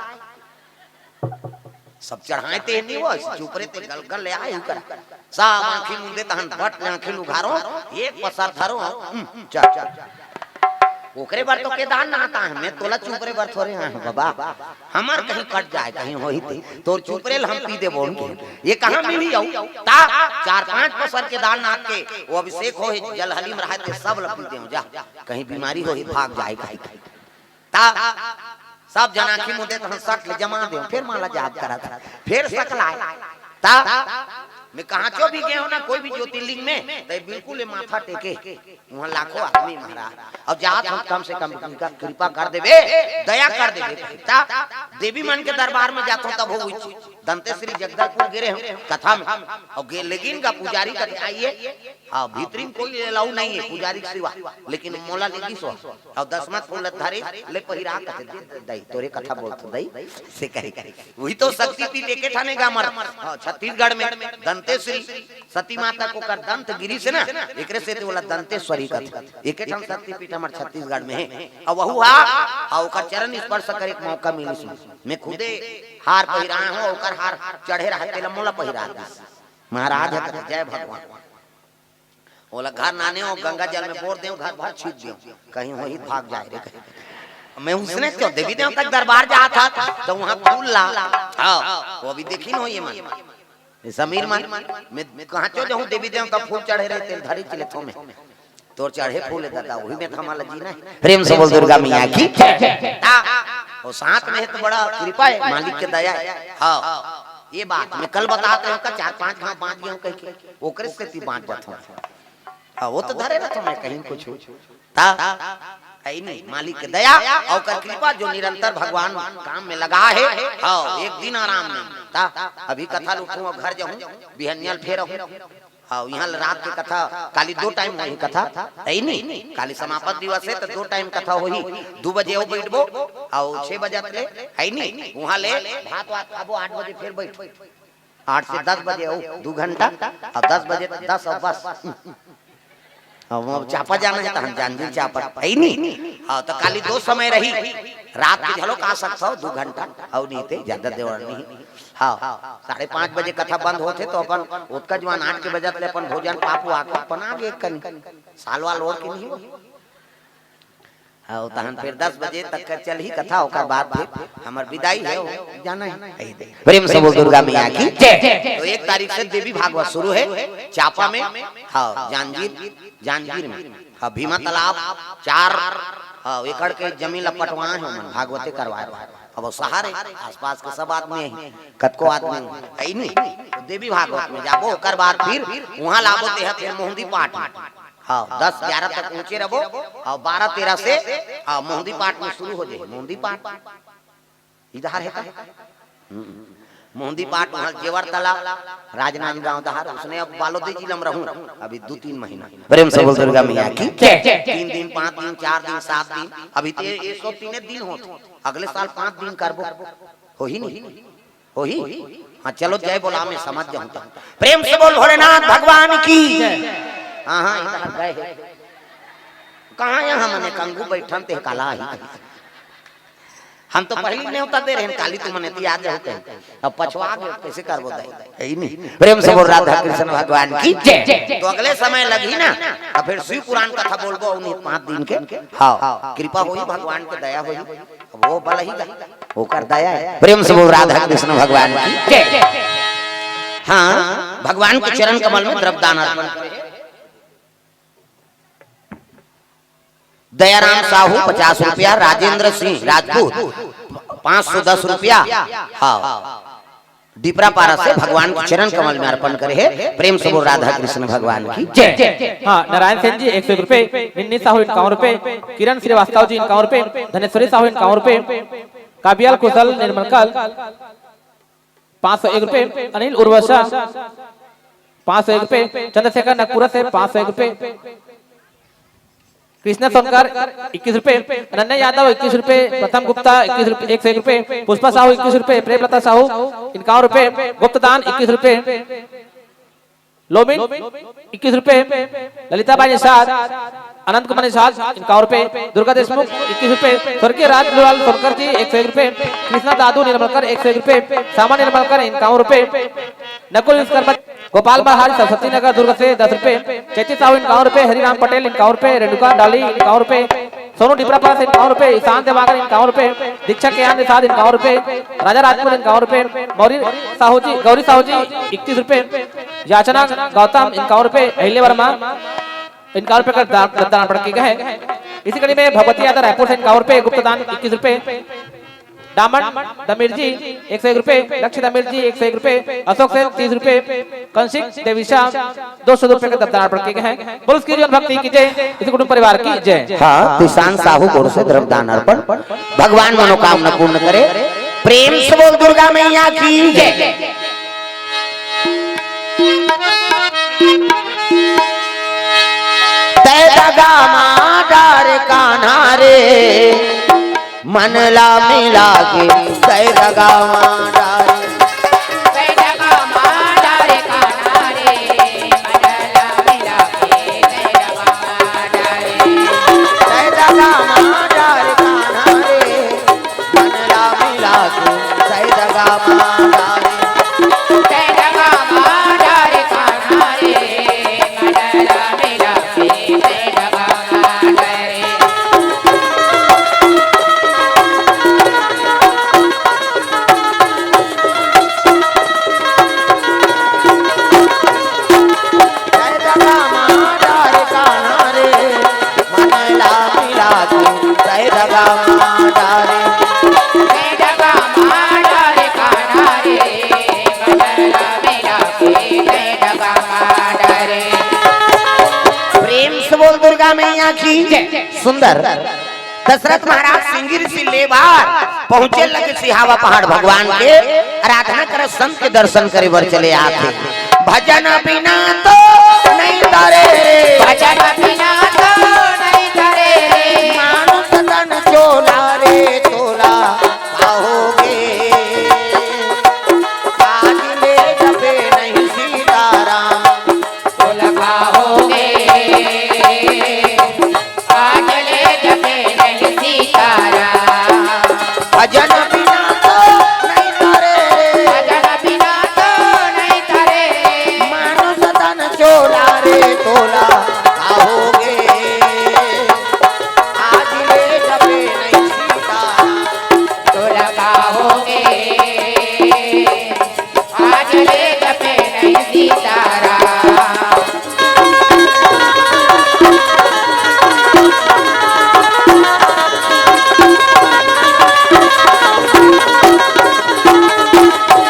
सब चढ़ाए ते नहीं वो, चुपरे ते गल गल ले आए उकर। सब आंखी मुंदे तहन बट ले आंखी उघारो, एक पसर धरो, हम्म, चल, चल। ओकरे बर तो केदारनाथ आए, मैं तोला चुपरे बर थोरे आए हूँ बाबा। हमर कहीं कट जाए, कहीं होही ते, तोर चुपरे ल हम पी देबो उनके। ये कहाँ मिली आऊ? ता चार पांच पसर केदारनाथ के, वो अभिषेक हो, जलहली में रहे ते सब ल पी देव जा। कहीं बीमारी होही, भाग जाए कहीं। ता सब झन आंखी मुंदे तहन सट ले जमा देव, फिर माला जाप करत, फिर सकलाए। ता मैं कहाँ चो भी गए हो ना, कोई भी ज्योतिर्लिंग में, तो बिल्कुल ये माथा टेके, वहाँ लाखों आदमी महाराज। अब जात हम कम से कम उनका कृपा कर देबे, दया कर देबे। ता देवी मन के दरबार में जात हो तब हो हुई। दंतेश्वरी जगदलपुर गिरे हम कथा में, और गे-, लेकिन का पुजारी कथे, "आइए।" हाँ, भीतरी में कोई अलाउ नहीं है पुजारी के सिवा, लेकिन मोला लेगी सो, और दसमत फूल धारी ले पहिरा कथे, "दे, दे, दई, तोरे कथा बोलत दई," से कहे। वही तो शक्तिपीठ एके ठाने गा हमर, हाँ, छत्तीसगढ़ में दंतेश्वरी सती माता को कर दंत गिरी से ना, एकरे से तो बोला दंतेश्वरी कथे। एके ठान शक्तिपीठ हमर छत्तीसगढ़ में है। अब वहु हा, आ ओकर चरण स्पर्श करे के मौका मिलिस। मैं खुदे हार पहिराए हूँ, ओकर हार चढ़े रहे, तेला मोला पहिरा दिस। महाराज ह कथे, "जय भगवान।" ओला घर नाने हो, गंगा जल में बोर देव, घर भर छीट देव, कहीं वही भाग जाए रे कहीं। मैं उसने क्यों देवी देवता के दरबार जात था, तो वहाँ फूल ला। हाँ, वो अभी देखी न हो ये मन। ये समीर मन, मैं कहाँ चो जाऊँ, देवी देवता फूल चढ़े रहे, तेल धरी चले थो में। तोर चढ़े फूल है दादा, वही में तो हमारा जीना है। प्रेम से बोल दुर्गा मैया की जय। ता, वो साथ में है तो बड़ा कृपा है, मालिक के दया है। हाँ, ये बात मैं कल बतात रहे हूँ, का चार पांच घाव बांट गया हूँ कह के, ओकरे से ती बांट जाता हूँ। हाँ, वो तो धरे रहता हूँ मैं कहीं कुछ। ता, ऐ नहीं, मालिक के दया और ओकर कृपा जो निरंतर भगवान काम में लगा है। हाँ, एक दिन आराम नहीं। ता, अभी कथा लुटूँ और घर जाऊँ, बिहनियल फेर हूँ। हाँ, यहाँ ल रात के कथा, काली दो टाइम होही कथा, है नहीं? काली समापन दिवस है, तो दो टाइम कथा होही। दो बजे वो बैठबो, और छह बजे ले, है नहीं? वहाँ ले भात वात खाबो, आठ बजे फिर बैठ। आठ से दस बजे हो, दो घंटा, और दस बजे, दस और बस। अब वो चापा जाना है, तो हम जांजगीर चापा, है नहीं? हाँ, तो काली दो समय रही, रात के झलो का सकता हो, दो घंटा, और नहीं ते, ज्यादा देवर नहीं। हाँ, साढ़े पाँच बजे कथा बंद होथे, तो अपन ओतका जवान आठ के बजे ले अपन भोजन पाप हुआ के अपन आगे कनी। साल वाल ओढ़ के नहीं हो। हाँ, तहन फिर दस बजे तक का चलही कथा, ओकर बाद फिर हमर विदाई है, वो जाना है। यही दे। प्रेम से बोल दुर्गा मैया की जय। तो एक तारीख से देवी भागवत शुरू है चापा में। हाँ, जांजगीर, जांजगीर में। हाँ, भीमा तालाब चार, हाँ, एकड़ के जमीन ला पटवाए हो मन, भागवते करवाए हो। अब वो शहर है, आसपास के सब आदमी है, कतको आदमी है नहीं। तो देवी भागवत में जाबो, ओकर बाद फिर वहाँ लाबो ते है फिर मोहंदी पाठ में। हाँ, दस ग्यारह तक ऊंचे रहो और बारह तेरह से, हाँ, मोहंदी पाठ में शुरू हो जाए। मोहंदी पाठ इधर है का? हम्म। मोहंदी पाठ वहाँ जेवर तला, राजनांदगांव दहार, उसने अब बालोदी जिला में रहूं अभी दो तीन महीना। प्रेम से बोल दुर्गा मैया की जय। तीन दिन, पाँच दिन, चार दिन, सात दिन, अभी तो ये सौ तीन दिन होत, अगले साल पाँच दिन करबो, हो ही नहीं। होही? हाँ, चलो जय बोला, मैं समझ जाऊं तो। प्रेम से बोल भोलेनाथ भगवान की। हाँ, हाँ, इधर गए हैं। कहाँ यहाँ मने कंगू बैठन ते काला ही। हम तो पहली न्योता दे रहे हैं, काली तुम मने तिया जाओ कहीं। अब पछवा गए, कैसे करबो दाई? यही नहीं। प्रेम से बोल राधा कृष्ण भगवान की जय। तो अगले समय लगी ना, तो फिर शिव पुराण कथा बोलबो उन्हीं पाँच दिन के। हाँ, कृपा होई, भगवान के दया होई। अब वो बल ही गई, ओकर दया है। प्रेम से बोल राधा कृष्ण भगवान की जय। हाँ, भगवान के चरण कमल में द्रव्यदान अर्पण करे। दयाराम साहू पचास रुपया, राजेंद्र सिंह राजपूत पाँच सौ दस रुपया। हाँ, डिपरा पारा से भगवान के चरण कमल में अर्पण करे हे। प्रेम से बोल राधा कृष्ण भगवान की जय। हाँ, नारायण सेन जी एक सौ एक रुपए, मिन्नी साहू इक्यावन रुपए, किरण श्रीवास्तव जी इक्यावन रुपए, धनेश्वरी साहू इक्यावन रुपए, काबियाल कुशल निर्मलकल पाँच सौ एक रुपए, अनिल उर्वशा पाँच सौ एक रुपए, चंद्रशेखर नागपुर से पाँच सौ एक रुपए, कृष्णा सोनकर इक्कीस रुपए, अनन्या यादव इक्कीस रुपए, प्रथम गुप्ता इक्कीस रुपए, एक सौ एक रुपए, पुष्पा साहू इक्कीस रुपए, प्रेमलता साहू इक्यावन रुपए, गुप्तदान इक्कीस रुपए, लोमिन इक्कीस रुपए, ललिता बाई निषाद, अनंत कुमार निषाद इक्यावन रुपए, दुर्गा देशमुख इक्कीस रुपए, स्वर्गीय राजलाल सोनकर जी एक सौ एक रुपए, कृष्णा दादू निर्मलकर एक सौ एक रुपए, सामा निर्मलकर इक्यावन रुपए, नकुल विश्वकर्मा, गोपाल महाराज सरस्वती नगर दुर्ग से दस रुपए, चैती साहू इक्यावन रुपए, हरिराम पटेल इक्यावन रुपए, रेणुका डाली इक्यावन रुपए, सोनू डिपरा पारा से इक्यावन रुपए, ईशान देवांगन इक्यावन रुपए, दीक्षा केहान निषाद इक्यावन रुपए, राजा राजपूत इक्यावन रुपए, मौरी साहू जी, गौरी साहू जी इक्कीस रुपए, याचना गौतम इक्यावन रुपए, अहिल्या वर्मा इक्यावन रुपए का दान, दान अर्पण किए गए हैं। इसी कड़ी में भगवती यादव रायपुर से इक्यावन रुपए, गुप्तदान इक्कीस रुपए, डामन दमीर जी एक सौ एक रुपए, लक्ष्य दमीर जी एक सौ एक रुपए, अशोक सेन तीस रुपए, कंसिक देविशा दो सौ रुपए का दान अर्पण किए गए हैं। बोल उसकी जीवन भक्ति की जय, इस कुटुंब परिवार की जय। हाँ, किसान साहू गोड़ से द्रव्य दान अर्पण, भगवान मनोकामना पूर्ण करे। प्रेम से बोल दुर्गा मैया की जय। तै दगा मा डार कान्हा रे, मन ला मिला के तै दगा मा डार। तै दगा मा डार कान्हा रे, मन ला मिला के तै दगा मा डार। प्रेम से बोल दुर्गा मैया की जय। सुंदर। दशरथ महाराज सिंगी ऋषि ले बार पहुंचे लगे सिहावा पहाड़ भगवान के आराधना करे, संत के दर्शन करे बर चले आथे। भजन बिना तो नहीं तरे रे। भजन बिना तो नहीं तरे रे। मानुष तन चोला रे तोला कहोगे। आज ले जपे नहीं सीताराम। तोला कहोगे। आज ले जपे नहीं सीताराम। भजन बिना तो नहीं तरे रे। भजन बिना तो नहीं तरे। मानुष तन चोला रे तोला कहोगे। आज ले जपे नहीं सीताराम। तोला कहोगे। आज ले जपे नहीं सीताराम।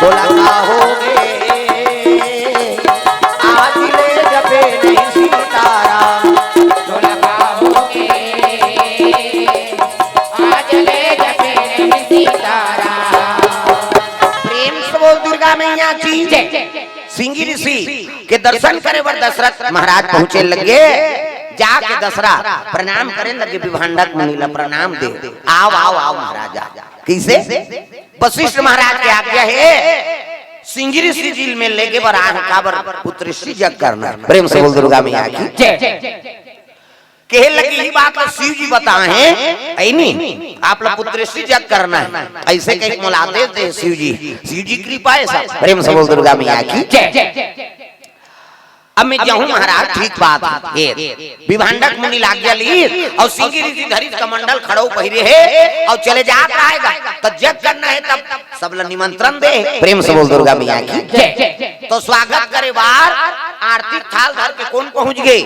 बोला कहोगे, आज ले जपे नहीं सीताराम। बोला कहोगे, आज ले जपे नहीं सीताराम। प्रेम से बोल दुर्गा मैया की जय। सिंगी ऋषि के दर्शन करे बर दशरथ महाराज पहुंचे लगे। जाके दशरथ प्रणाम करे लगे, विभंडक मुनि ला प्रणाम दे। आओ, आओ, आओ महाराजा। कैसे? वशिष्ठ महाराज के आज्ञा हे, सिंगी ऋषि जी ल मैं लेगे बर आए हंव, काबर पुत्रेष्टि यज्ञ करना हे। प्रेम से बोल दुर्गा मैया की जय। कहे लगे, "इही बात ला शिव जी बताए हे, ऐ नी, आप ला पुत्रेष्टि यज्ञ करना हे।" ऐसे कहिके मोला आदेश दे शिव जी। शिव जी कृपा हे सब। प्रेम से बोल दुर्गा मैया की जय। अब मैं जाहूं महाराज, ठीक बात हे। विभंडक मुनि ला आज्ञा लीस अउ सिंगी ऋषि धरिस कमंडल, खड़ऊ पहिरे हे अउ चले जात रहेगा, त यज्ञ करना हे तब सब ला निमंत्रण दे हे। प्रेम से बोल दुर्गा मैया की जय। तो स्वागत करे बर आरती थाल धर के कोन पहुंच गे?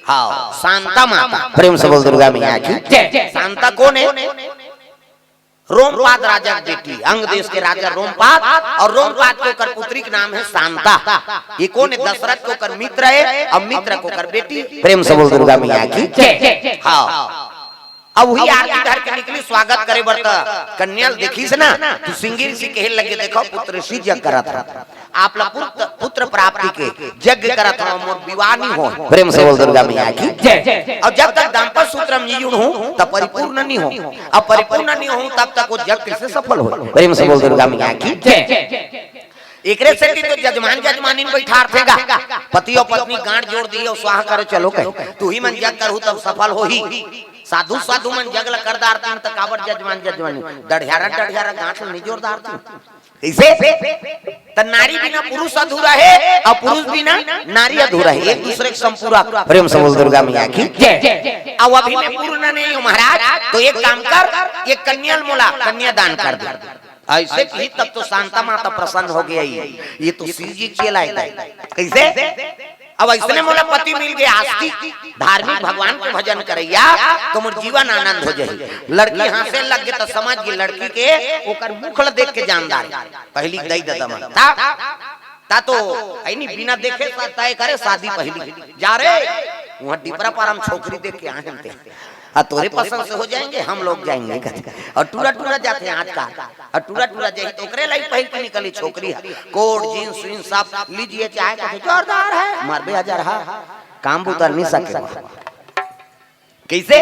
हाँ, शांता माता। प्रेम से बोल दुर्गा मैया की जय। शांता कोन हे? रोमपाद राजा के बेटी, अंग देश के राजा रोमपाद, अउ रोमपाद के ओकर पुत्री के नाम हे शांता। ये कोन हे? दशरथ के ओकर मित्र हे, अउ मित्र के ओकर बेटी। प्रेम से बोल दुर्गा मैया की जय। हाँ, अब वही आरती धर के निकली स्वागत करे बर, त कन्या ल देखिस ना, त सिंगी ऋषि कहे लगे, "देखव, पुत्र ऋषि यज्ञ करत हे, आप ला पुत्र, पुत्र प्राप्ति के यज्ञ करत हव, मोर विवाह नहीं हो।" प्रेम से बोल दुर्गा मैया की जय। अउ जब तक दाम्पत्य सूत्र म नहीं जुड़हूं, तब परिपूर्ण नहीं हो। अब परिपूर्ण नहीं हो, तब तक वो यज्ञ कैसे सफल हो? प्रेम से बोल दुर्गा मैया की जय। एकरे सेती तो जजमान जजमानी म बैठारथे गा, पति अउ पत्नी गांठ जोड़ दिही अउ स्वाहा करे चलो कहे, तुही मन यज्ञ करहू तब सफल होही। साधु साधु मन यज्ञ ल कर डारतिन, त काबर जजमान जजमानी डढ़ियारा डढ़ियारा गांठ ल नहीं जोड़ डारतिन? कइसे? त नारी बिना पुरुष अधूरा हे अउ पुरुष बिना नारी अधूरा हे, एक दूसरे के संपूरक। प्रेम से बोल दुर्गा मैया की जय। अउ अभी मैं पूर्ण नहीं हूं महाराज, तो एक काम कर, एक कन्या ल मोला कन्या दान कर दे। अइसे कही तब तो शांता माता प्रसन्न हो गई, ये तो शिव जी के चेला हे। कइसे? अब अइसने मोला पति मिल गे आस्तिक, धार्मिक, भगवान के भजन करइया, त मोर जीवन आनंद हो जाही। लड़की हांसे लग गे त समझ गे लड़की के, ओकर मुख ल देख के जान डारे। पहिली दई ददा मन ता, ता तो अइनी बिना देखे सा-, तय करे शादी पहिली। जा रे, उहां डिपरा पारा म छोकरी देख के आए हन ते। हाँ, तोरे पसंद से हो जाएंगे, हम लोग जाएंगे, कहते। अउ टूरा टूरा जाथे आजकल, अउ टूरा टूरा जाही त ओकरे लाइक पहिर के निकली छोकरी हे। कोट, जींस, वींस सब लीजिए, चाहे कहते जोरदार हे, मरबे हजार हा, काम बुता नहीं सके। कइसे?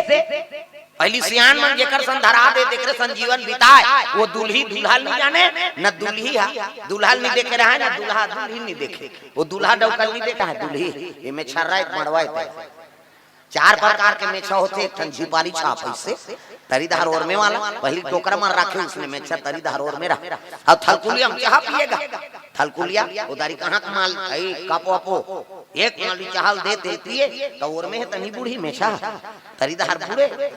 पहिली सियान मन जेकर संग धरा दे, तेकरे संग जीवन बिताय, वो दुल्ही दूल्हा ल नहीं जाने, न दुल्ही हा दूल्हा ल नहीं देखे रहे, न दूल्हा दुल्ही ल नहीं देखे। वो दूल्हा डौका ल नहीं देखे हे, दुल्ही, एमे छर्रा एक मड़वा हे। चार प्रकार के मेछा होथे, एक ठन झिपारी छाप अइसे, तरी डहर ओरमे वाला, पहिली टोकरा मन राखे, उसने मेछा तरी डहर ओरमे रहा। अउ थलकुलिया म चाहा पिएगा, थलकुलिया, ओ दारी कहाँ के माल, अई, कपो अपो, एक माली चाहा ल दे, तेल पिए, त ओरमे हे तनी बूढ़ी मेछा, तरी डहर बूढ़े,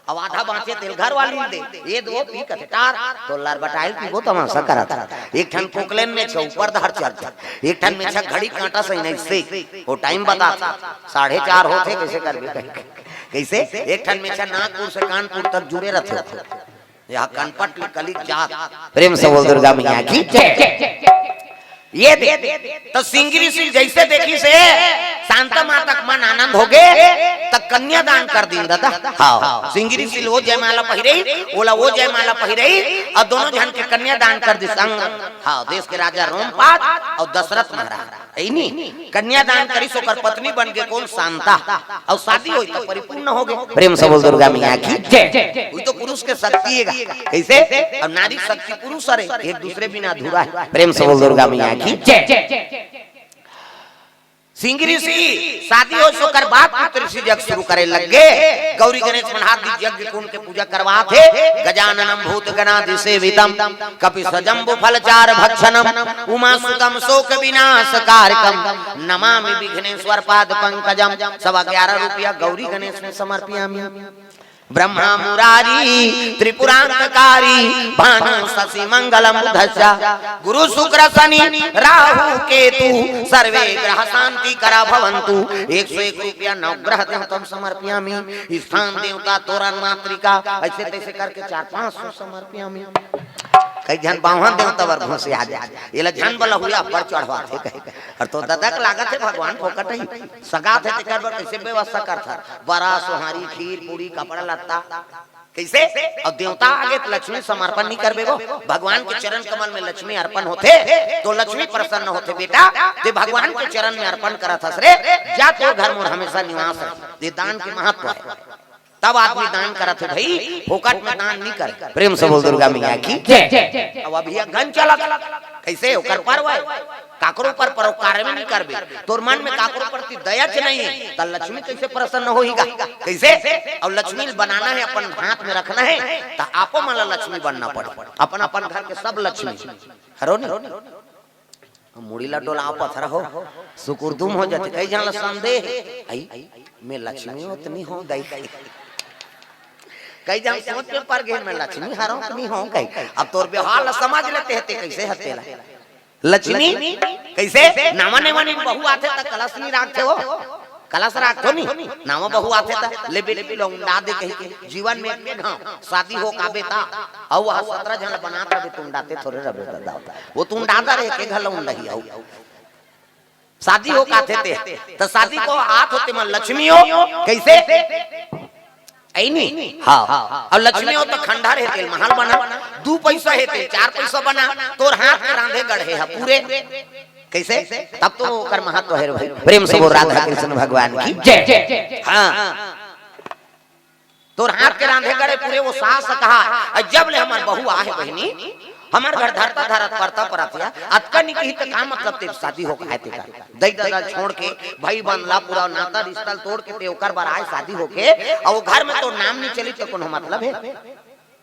अउ आधा बांचे तेल घर वाली ल दे, ये दो पी कथे टार, तो लरबटाइल पीबो तमाशा करत हे। एक ठन कोकलेन मेछा ऊपर डहर चलथे, एक ठन मेछा घड़ी कांटा सही नहीं से, वो टाइम बताथे, साढ़े चार होथे, कइसे करबे कहीं? कइसे? एक ठन मेछा नागपुर से कानपुर तक जुड़े रथे। यहाँ कनपट ले कली जात। प्रेम से बोल दुर्गा मैया की जय। ये दे, त सिंगी ऋषि जइसे देखिस हे, शांता माता के मन आनंद हो गे, त कन्या दान कर दिन ददा। हाँ, सिंगी ऋषि ल वो जयमाला पहिरई, ओला वो जयमाला पहिरई, अउ दोनों झन के कन्या दान कर दिस। संग, हाँ, देश के राजा रोमपाद अउ दशरथ महाराज। अइनी कन्यादान करिस, ओकर पत्नी बन गे कोन? शांता। अउ शादी होई त परिपूर्ण हो गे। प्रेम से बोल दुर्गा मैया की जय। वही तो पुरुष के शक्ति हे गा। कइसे? अउ नारी शक्ति पुरुष हरे, एक दूसरे बिना अधूरा हे। प्रेम से बोल दुर्गा मैया की जय। सिंगी ऋषि शादी होइस, ओकर बाद पुत्र ऋषि जग शुरू करे लग गे। गौरी गणेश मन हाथ दी यज्ञ कुंड के पूजा करवात हे। गजाननम भूत गणादि सेवितम कपि सजम्बु फल चार भक्षणम उमा सुतम शोक विनाश कारकम नमामि विघ्नेश्वर पाद पंकजम। सवा ग्यारह रुपया गौरी गणेश में समर्पियामि। ब्रह्मा मुरारी त्रिपुरांतकारी भानु शशि मंगलम बुधस्या गुरु शुक्र शनि राहु केतु सर्वे ग्रह शांति करा भवंतु। एक सौ एक रुपया नवग्रह देवतम समर्पियामि। स्थान देवता तोरण मातृका ऐसे तैसे करके चार पांच सौ समर्पियामि। कई झन बावन देवता बर घुसे आ जाए, एला झन बला हुआ पर चढ़वाथे कहे। अउ तो ददा के लागत हे भगवान फोकट ही सगात हे, तेकर बर कैसे व्यवस्था करथन? बरा, सोहारी, खीर, पूरी, कपड़ा लत्ता, कैसे? अउ देवता आगे त लक्ष्मी समर्पण नहीं करबे वो। भगवान के चरण कमल में लक्ष्मी अर्पण होथे, तो लक्ष्मी प्रसन्न होथे, "बेटा, ते भगवान के चरण में अर्पण करत हस रे, जा तोर घर मोर हमेशा निवास रहे।" ये दान के महत्व हे। तब आदमी दान करत हे भाई, फोकट में दान नहीं करे। प्रेम से बोल दुर्गा मैया की जय। अब अभी अगन चलत, कैसे ओकर पर्व हे, काकरो पर परोपकार में नहीं करबे, तोर मन में काकरो प्रति दया च नहीं हे, त लक्ष्मी कैसे प्रसन्न होही गा? कैसे? अउ लक्ष्मी ल बनाना हे, अपन हाथ में रखना हे, त आपो मन ला लक्ष्मी बनना पड़े। अपन अपन घर के सब लक्ष्मी हरो नहीं। मुड़ी ला डोला पथरा हो, सुकुरदुम हो जाथे। कई झन ला संदेह हे, "आई, मैं लक्ष्मी होत नहीं हो दाई।" कई झन सोच में पड़ गे, "मैं लक्ष्मी हरो नहीं हो कहीं।" अब तोर व्यवहार ला समझ लेते हे, ते कैसे हते ला? लक्ष्मी कैसे? नावा नेवानी बहू आथे त कलश नहीं राखथे हो। कलश राखथो नी, नावा बहू आथे त, "ले बेटी, लौंडा दे," कहिके। जीवन में एक घांव शादी हो काबे ता, अउ वह सतरा झन बनात रहे, तुंडाते थोरे रहे दादा। वो तुंडाता रहे के घर लौंडा ही आऊ। शादी हो काथे ते, त शादी को आत होते मन लक्ष्मी हो, कैसे? ऐ नी? हाँ। अउ लक्ष्मी हो त खंडहर हे तेल महल बना, दू पैसा हे तेल चार पैसा बना, तोर हाथ के रांधे गढ़े ह पूरे। कैसे? तब तो ओकर महत्व हे रे भाई। प्रेम से बोल राधा कृष्ण भगवान की जय। हाँ। तोर हाथ के रांधे गढ़े पूरे वो सास कहा, "अउ जब ले हमर बहू आहे बहिनी, हमर घर धरता धरत परता परत या, अतका नी कही त का मतलब ते शादी हो काहे ते का?" दई ददा छोड़ के, भाई बंधला पूरा नाता रिश्ता तोड़ के ते ओकर बर आए शादी होके, अउ वो घर में तोर नाम नी चली त कोनो मतलब हे?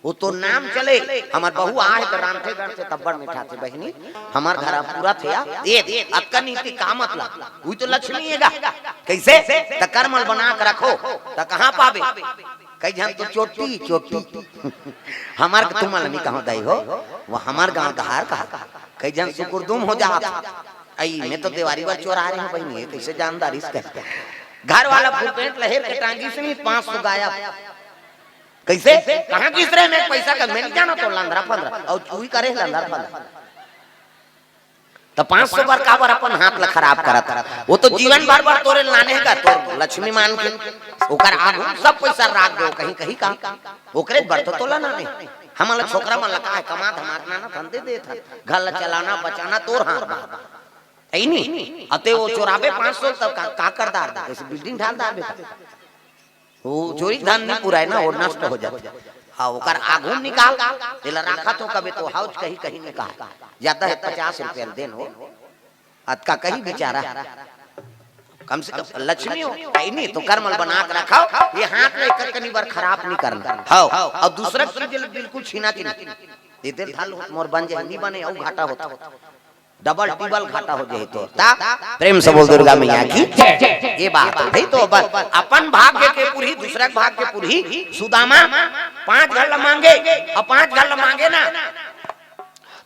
वो तो नाम चले, हमर बहू आहे त रांधे गढ़ से तब्बड़ मिठाथे बहिनी, हमर घर पूरा थे या, ए, अतका नीति का मतलब? उही तो लक्ष्मी हे गा। कैसे? त करमल बना के रखो, त कहाँ पाबे? कई झन तो चोटी, चोटी। हमर तुमन नी कहो दाई हो, वो हमर गांव दहार कहा। कई झन सुकुरदुम हो जात। अई, मैं तो देवारी बर चोरा रहे हूँ बहिनी, ये कैसे जानदार इसका? घर वाला फुल पेंट लहेर के टांगी से नी, पाँच सौ गायब। कैसे? कहाँ गिस रहे मैं पैसा का? मैं नी जाना तो लंदरा फंदरा। अउ चुई करे लंदरा फंदरा। त पाँच सौ बर काबर अपन हाथ ला खराब करत? वो तो जीवन भर बर तोरे लाने हे का, तोर लक्ष्मी मान के। ओकर आगू सब पैसा राख दो, कहीं, कहीं का। ओकरे बर तो तोला लाने। हमन ला छोकरा मन ला का हे, कमा धमा के लाना, धंधे देत हन। घर ला चलाना, बचाना तोर हाथ मा। ऐ नी? अते वो चोराबे पाँच सौ, तब का, का कर डारबे? जैसे बिल्डिंग ढाल डारबे का? वो चोरी धन नी पुराय ना, वो नष्ट हो जाथे। हाँ, ओकर आगू निकाल, एला राखत हो कबे तो हौच कहीं, कहीं निकाल। जादा हे पचास रुपया ल देन हो, अतका कही बिचारा। कम से कम लक्ष्मी हो, कहीं नी तो करमल बना के रखव, ये हाथ ला एक कनी बर खराब नी करना। हव, अउ दूसरा चीज ल बिल्कुल छीना च नी। ये तेल थाल होत मोर बन जाय, नी बने, अउ घाटा होत। डबल टिबल घाटा हो जाही तोर। ता प्रेम से बोल दुर्गा मैया की जय। ये बात हे तो बस अपन भाग्य के पुरही, दूसरा के भाग्य पुरही। सुदामा पांच घर ला मांगे, अउ पांच घर ला मांगे ना,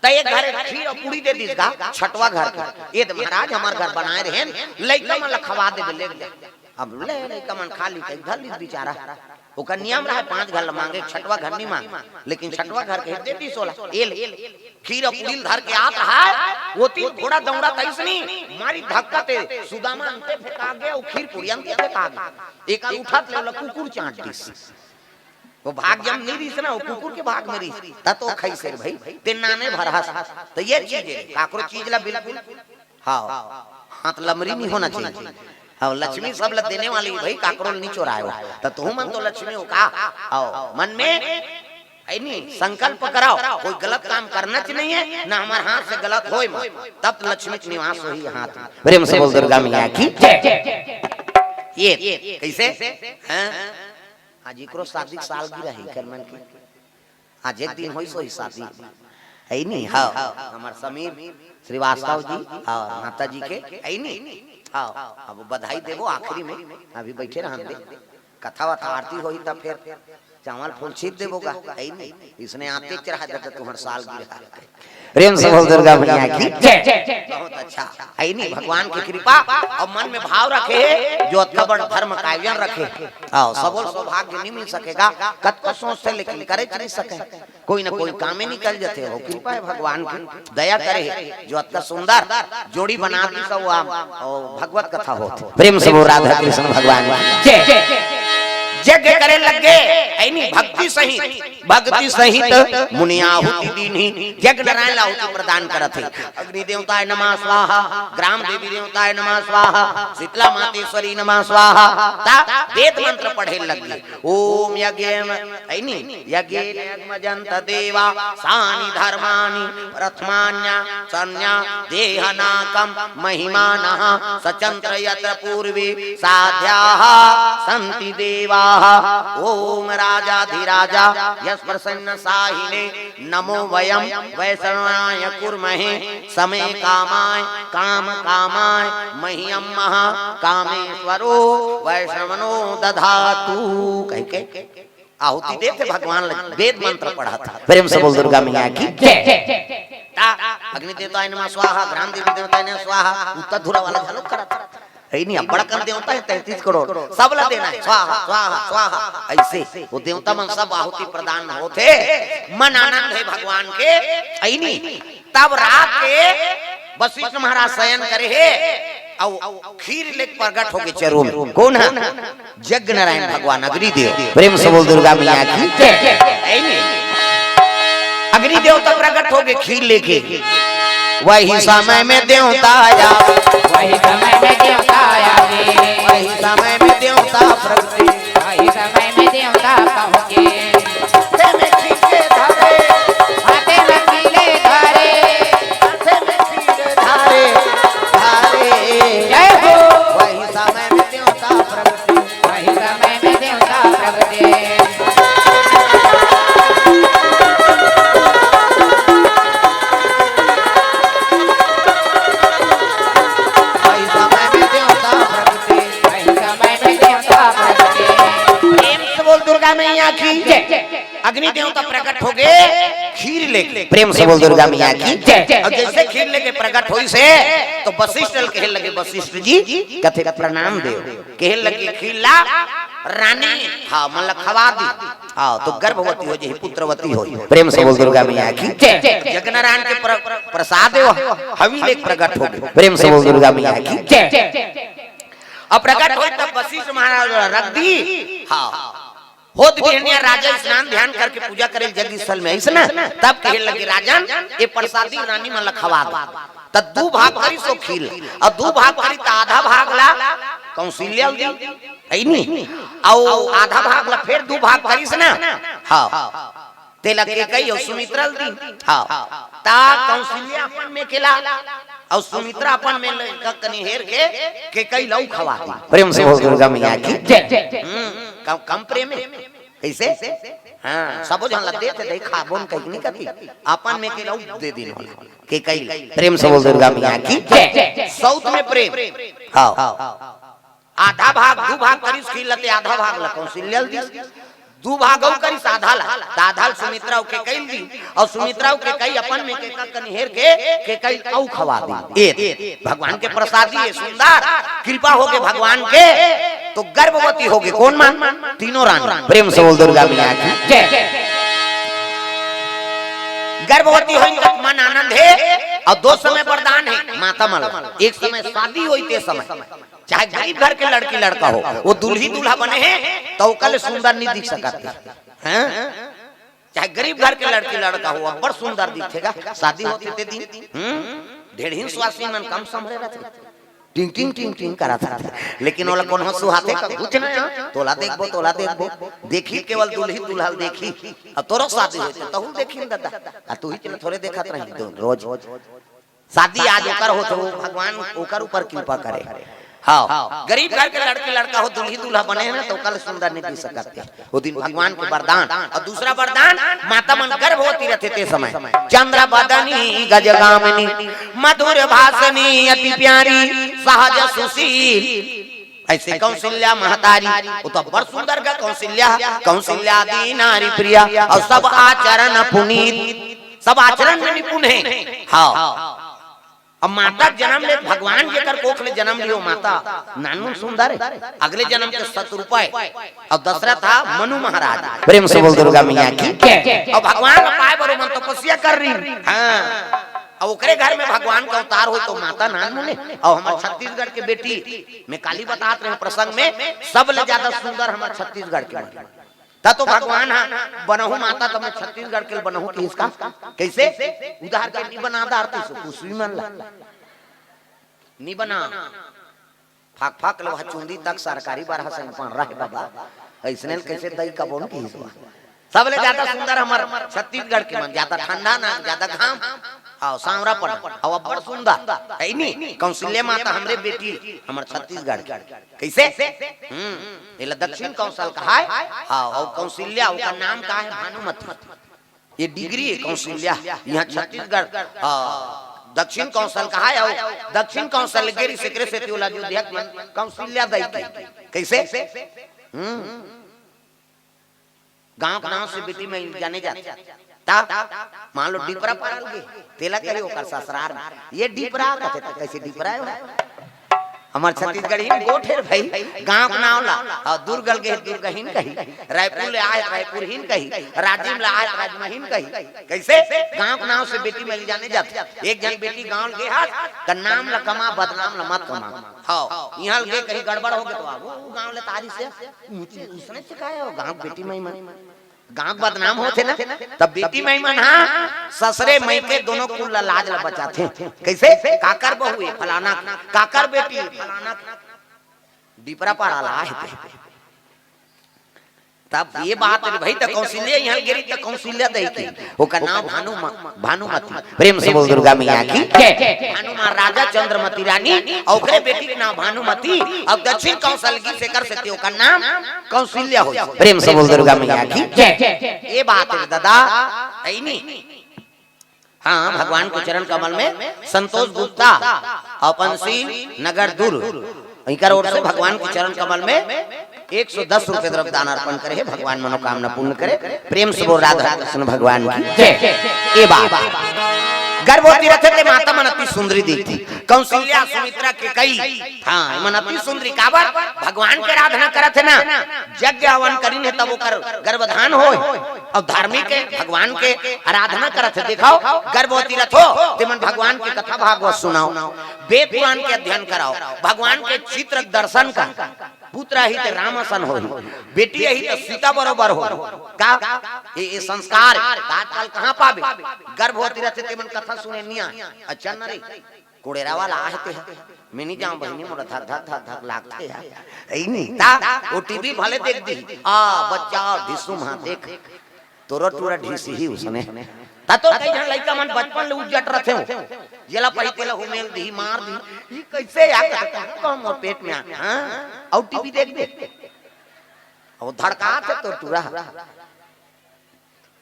त एक घर खीर अउ पूड़ी दे दिस गा, छठवा घर के। ए दे महाराज, हमर घर बनाए रहेन, लइका मन ला खवा देबे, ले जा। अब ले, लइका मन खा ली, त धर ली बिचारा। ओकर नियम रहे, पांच घर ल मांगे, छठवा घर नी मांगे, लेकिन छठवा घर के दे दिस ओला। ए ले, खीर अउ पूड़ी ल धर के आत रहा, ओती घोड़ा दौड़त अइसनी, मारी धक्का ते सुदामा अंते फेंका गे, अउ खीर पूड़ी अंते फेंका गे। एक उठत ले ओला कुकुर चांट दिस। वो भाग जम नी रिस ना, वो कुकुर के भाग में रिस। त तो खइसे रे भाई, ते नाने भरहस। त ये चीज हे, काकरो चीज ला बिल्कुल हाँ, हाथ लमरी नी होना चाहिए। हाँ, लक्ष्मी सब ला देने वाली भाई, काकरो नी चोराए हो। त तुहू मन तो लक्ष्मी हो का? आओ, मन में, ऐ नी, संकल्प कराओ, कोई गलत काम करना च नहीं है, ना हमर हाथ से गलत होय मत, तब लक्ष्मी के निवास होही हाथ में। प्रेम से बोल दुर्गा मैया की जय। ये, कैसे? हाँ? आज एकरो शादी के सालगिरह हे, कर मन के। आज एक दिन होइस होही शादी। हे नी? हाँ। हमर समीर श्रीवास्तव जी अउ माता जी के, हे नी? हाँ। अब बधाई देबो आखिरी में, अभी बैठे रहन दे। कथा वथा आरती होही त फेर चावल फूल छीट देबो गा, हे नी? इसने आते चढ़ा देते तुम्हर सालगिरह। प्रेम से बोल दुर्गा मैया की जय। बहुत अच्छा। हे नी? भगवान की कृपा अउ मन में भाव रखे हे, जो अतका बड़ धर्म का आयोजन रखे। हाँ, सबो ल सौभाग्य नी मिल सके गा, कतको सोच से लेकिन करे च नी सके। कोई ना कोई कामे निकल जाथे, वो कृपा हे भगवान की, दया करे हे, जो अतका सुंदर जोड़ी बना दी सब, वो भगवत कथा होत। प्रेम से बोल राधा कृष्ण भगवान की जय। यज्ञ करे लग गे, हे नी? भक्ति सहित, भक्ति सहित मुनि आहुति दीन्ही, यज्ञ नारायण ला आहुति प्रदान करत हे। अग्नि देवताय नमः स्वाहा, ग्राम देवी देवताय नमः स्वाहा, शीतला मातेश्वरी नमः स्वाहा। त वेद मंत्र पढ़े लग गे। ओम यज्ञ, हे नी? यज्ञेन यज्ञमजन्त देवा सानि धर्माणि प्रथमान्या सन्या देहनाकं महिमानः सचन्त यत्र पूर्वे साध्याः सन्ति देवाः। ओम राजाधिराजाय प्रसन्न साहिने नमो वयं वैश्रवणाय कुर्महे समे कामाय काम कामाय मह्यं महा कामेश्वरो वैश्रवणो दधातु। कहिके आहुति देथे भगवान ल, वेद मंत्र पढ़त। प्रेम से बोल दुर्गा मैया की जय। ता अग्नि देवताय नमः स्वाहा, ग्राम देवी देवताय नमः स्वाहा, उत्तर धुरा वाला घलो करत। हे नहीं, अब्बड़ अकन देवता हे, तैंतीस करोड़, सब ला देना हे, स्वाहा, स्वाहा, स्वाहा। अइसे वो देवता मन सब आहुति प्रदान होथे, मन आनंद हे भगवान के। हे नहीं, तब रात के वशिष्ठ महाराज शयन करे हे, अउ खीर लेके प्रगट होके चरून। कोन ह? जग नारायण भगवान अग्निदेव। प्रेम से बोल दुर्गा मैया की जय। हे नहीं, अग्निदेव तो प्रगट होके खीर लेके, वही समय में देवता आया। वही समय में देवता आया रे। वही समय में देवता प्रगटे। वही समय में देवता पहुँचे। हाथे में खीले धारे। हाथे में खीले धारे। हाथे में खीले धारे। धारे। जय हो। वही समय में देवता प्रगटे। वही समय में देवता प्रगटे। वही समय में देवता प्रगटे। वही समय में देवता प्रगटे। प्रेम से बोल दुर्गा मैया की जय। अग्नि देवता प्रकट हो गए खीर लेके। प्रेम से बोल दुर्गा मैया की जय। अउ जइसे खीर लेके प्रकट होइस हे, तो वशिष्ठ ल कहे लगे, वशिष्ठ जी, कथे प्रणाम देव। कहे लगे, खीर ला रानी, हाँ, मन ला खवा दी। हाँ, तो गर्भवती हो जाही, पुत्रवती होही। प्रेम से बोल दुर्गा मैया की जय। जगनारायण के प्र-, प्रसाद हे, हवि लेके प्रकट हो गए। प्रेम से बोल दुर्गा मैया की जय। अब प्रकट होइस तब वशिष्ठ महाराज रख दी। हाँ, होत बिहनिया राजा स्नान ध्यान करके पूजा करे जग स्थल में, अइसना? तब कहे लगे, राजन, ये प्रसादी रानी मन ला खवा दे। त दू भाग करिस ओ खीर, अउ दू भाग करिस त आधा भाग ला कौशल्या ल दी, हे नहीं? अउ आधा भाग ला फेर दू भाग करिस ना। हाँ, तेला केकई अउ सुमित्रा ल दी। हाँ, त कौशल्या अपन में के ला, अउ सुमित्रा अपन में ले क-, कनी हेर के केकई ल अउ खवा दी। प्रेम से बोल दुर्गा मैया की जय। हम्म, कम, कम प्रेम हे। कइसे? हाँ, सबो झन ला देथे, दे खाबो न कहिके नहीं कती। अपन में के ल अउ दे दिन होला। केकई ल। प्रेम से बोल दुर्गा मैया की जय। सौत में प्रेम। हाँ। आधा भाग, दू भाग करिस खीर ला ते आधा भाग ला कौशल्या ल दिस। दू भाग अउ करिस आधा ला, त आधा ल सुमित्रा अउ केकई ल दी, अउ सुमित्रा अउ केकई अपन में के कनी हेर के केकई ल अउ खवा दी। ए भगवान के प्रसादी हे, सुंदर कृपा होगे भगवान के, तो गर्भवती होगे। कोन मन? तीनों रानी। प्रेम से बोल दुर्गा मैया की जय। गर्भवती होइस त मन आनंद हे, अउ दो समय वरदान हे माता मन ला। एक समय शादी होही ते समय, चाहे गरीब घर के लड़की लड़का हो, वो दुल्ही दूल्हा बने हे, त ओकर ले सुंदर नहीं दिख सकत हे। हैं? चाहे गरीब घर के लड़की लड़का हो, अब्बड़ सुंदर दिखेगा। शादी होथे ते दिन, हम्म, ढेढ़िन सुवासिन मन कम संभरे रहिथे, टिंग टिंग टिंग टिंग करत रहिथे। लेकिन ओला कोनो सुहाथे का कुछ नहीं, हाँ? तोला देखबो, तोला देखबो, देखही केवल दुल्ही दूल्हा ल देखही। अब तोरो शादी होइस त तहूँ ल देखही न दादा। आ तू ही चल थोरे देखत रही दो रोज। शादी आज ओकर होथे, वो भगवान ओकर ऊपर कृपा करे। हाँ, गरीब घर के लड़की लड़का हो, दुल्ही दूल्हा बने हे ना, त ओकर ले सुंदर नहीं दिख सकत हे। वो दिन भगवान के वरदान। अउ दूसरा वरदान, माता मन गर्भवती रहिथे ते समय, चंद्र बदनी गजगामिनी, मधुर भाषिणी अति प्यारी, सहज सुशील। अइसे कौशल्या महतारी, वो तो अब्बड़ सुंदर गा कौशल्या, कौशल्या दी नारी प्रिया, अउ सब आचरण पुनीत, सब आचरण में निपुण हे। हाँ। अब माता जनम ले, भगवान जेकर कोख ले जनम लियो माता, नानमुन सुंदर हे, अगले जनम के शतरूपा हे। अउ दशरथ हा मनु महाराज। प्रेम से बोल दुर्गा मैया की जय। अउ भगवान ला पाए बर ओमन तपस्या कर रही। हाँ, अउ ओकरे घर में भगवान के अवतार होय तो माता नानमुन हे। अउ हमर छत्तीसगढ़ के बेटी, मैं काली बतात रहे प्रसंग में, सब ले ज्यादा सुंदर हमर छत्तीसगढ़ के मन। त तो भगवान हा बनहूँ माता, त मैं छत्तीसगढ़ के बनहूँ किहिस का? कइसे? उधार के नी बना दार तइसे कुछ भी मन ला। नी बना। फाक फाक ले वह चुंदी तक सरकारी बरहा संग पड़रा हे बाबा। अइसने ल कइसे दई कबो न किहिस बा। सबले ज्यादा सुंदर हमर छत्तीसगढ़ के मन, ज्यादा ठंडा ना, ज्यादा घाम, अउ सांवरापन, अउ अब्बड़ सुंदर, हे नी? कौशल्या माता हमरे बेटी, हमर छत्तीसगढ़ के। कइसे? हम्म, एला दक्षिण कौशल कहाय। हाँ, अउ कौशल्या, ओकर नाम का हे? भानुमती। ये डिग्री हे कौशल्या, इहाँ छत्तीसगढ़, हाँ, दक्षिण कौशल कहाय, अउ दक्षिण कौशल गे रिहिस, एकरे सेती ओला अयोध्या के मन कौशल्या दई कहिथे। कइसे? हम्म। गांव के नांव से बेटी मन जाने जाथे। त मान लो डिपरा पारा ल गे, तेला कही ओकर ससुरार में, ये डिपरा कथे, त कइसे डिपरा हे? हमर छत्तीसगढ़ी में गोठ हे भाई, गांव के नाम ला, अउ दुर्ग ल गे दुर्गहीन कही, रायपुर ले आए रायपुरहीन कही, राजिम ला आए राजमहीन कही। कइसे? गांव के नाम से बेटी मइल जाने जाथे। एक झन बेटी गांव ल गे हस, त नाम ला कमा, बदनाम ला मत कमा। हव, इहां ल गे कहीं गड़बड़ हो गे त वो गांव ले तारी से ऊंची उसने सिखाए हो, गांव के बेटी मइल मन, गांव के बदनाम होथे ना। तब बेटी मइल मन हा ससुरे मइके दोनों कुल ला लाज ला बचाथे। कइसे? काकर बहू ए फलाना, काकर बेटी ए फलाना, डिपरा पाड़ा ला हे ते। तब ये बात हे भाई, त कौशल्या इहां गिरी त कौशल्या दई के, ओकर नाम भानु म-, भानुमती। प्रेम से बोल दुर्गा मैया की जय। भानुमान राजा चंद्रमती रानी, अउ ओकरे बेटी के नाम भानुमती, अउ दक्षिण कौशल गिस एकर सेती ओकर नाम कौशल्या होइस। प्रेम से बोल दुर्गा मैया की जय। ये बात हे दादा, अइनी। हाँ, भगवान के चरण कमल में संतोष गुप्ता, अपन शील नगर दूर, इनकर ओर से भगवान के चरण कमल में एक सौ दस रुपए द्रव्य दान अर्पण करे हे। भगवान मनोकामना पूर्ण करे। प्रेम से बोल राधा कृष्ण भगवान की जय। ये बात, गर्भवती रथे ते माता मन अति सुंदरी दिखथे। कौशल्या, सुमित्रा, कैकई, हाँ, मन अति सुंदरी। काबर? भगवान के आराधना करत हे ना, यज्ञ हवन करिन हे तब ओकर गर्भधान होय। अउ धार्मिक हे, भगवान के आराधना करत हे। देखव, गर्भवती रथो, ते मन भगवान के कथा भागवत सुनाव, वेद पुराण के अध्ययन कराव, भगवान के चित्र दर्शन कर। पुत्र आही त राम असन होही, बेटी आही त सीता बरोबर होही। का? ये, ये संस्कार हे। त आजकल कहाँ पाबे? गर्भवती रथे ते मन कथा सुने निया। अच्छा न रे, कोड़ेरा वाला आहे ते ह। मैं नहीं जाऊं बहिनी, मोला धक धक धक धक लागथे यार। अइनी ता, वो टीवी भले देख दी। आ, बच्चा, ढिसुम हा देख, तोरो टूरा ढिसी ही उसने। ता तो कई झन लइका मन बचपन ले उज्जट रथे हो, जेला पही तेला हुमेल दी, मार दी। ई कइसे यार कहत हे, तो मोर पेट में आ, हाँ? अउ टीवी देख दे, वो धड़काथे तोर टूरा।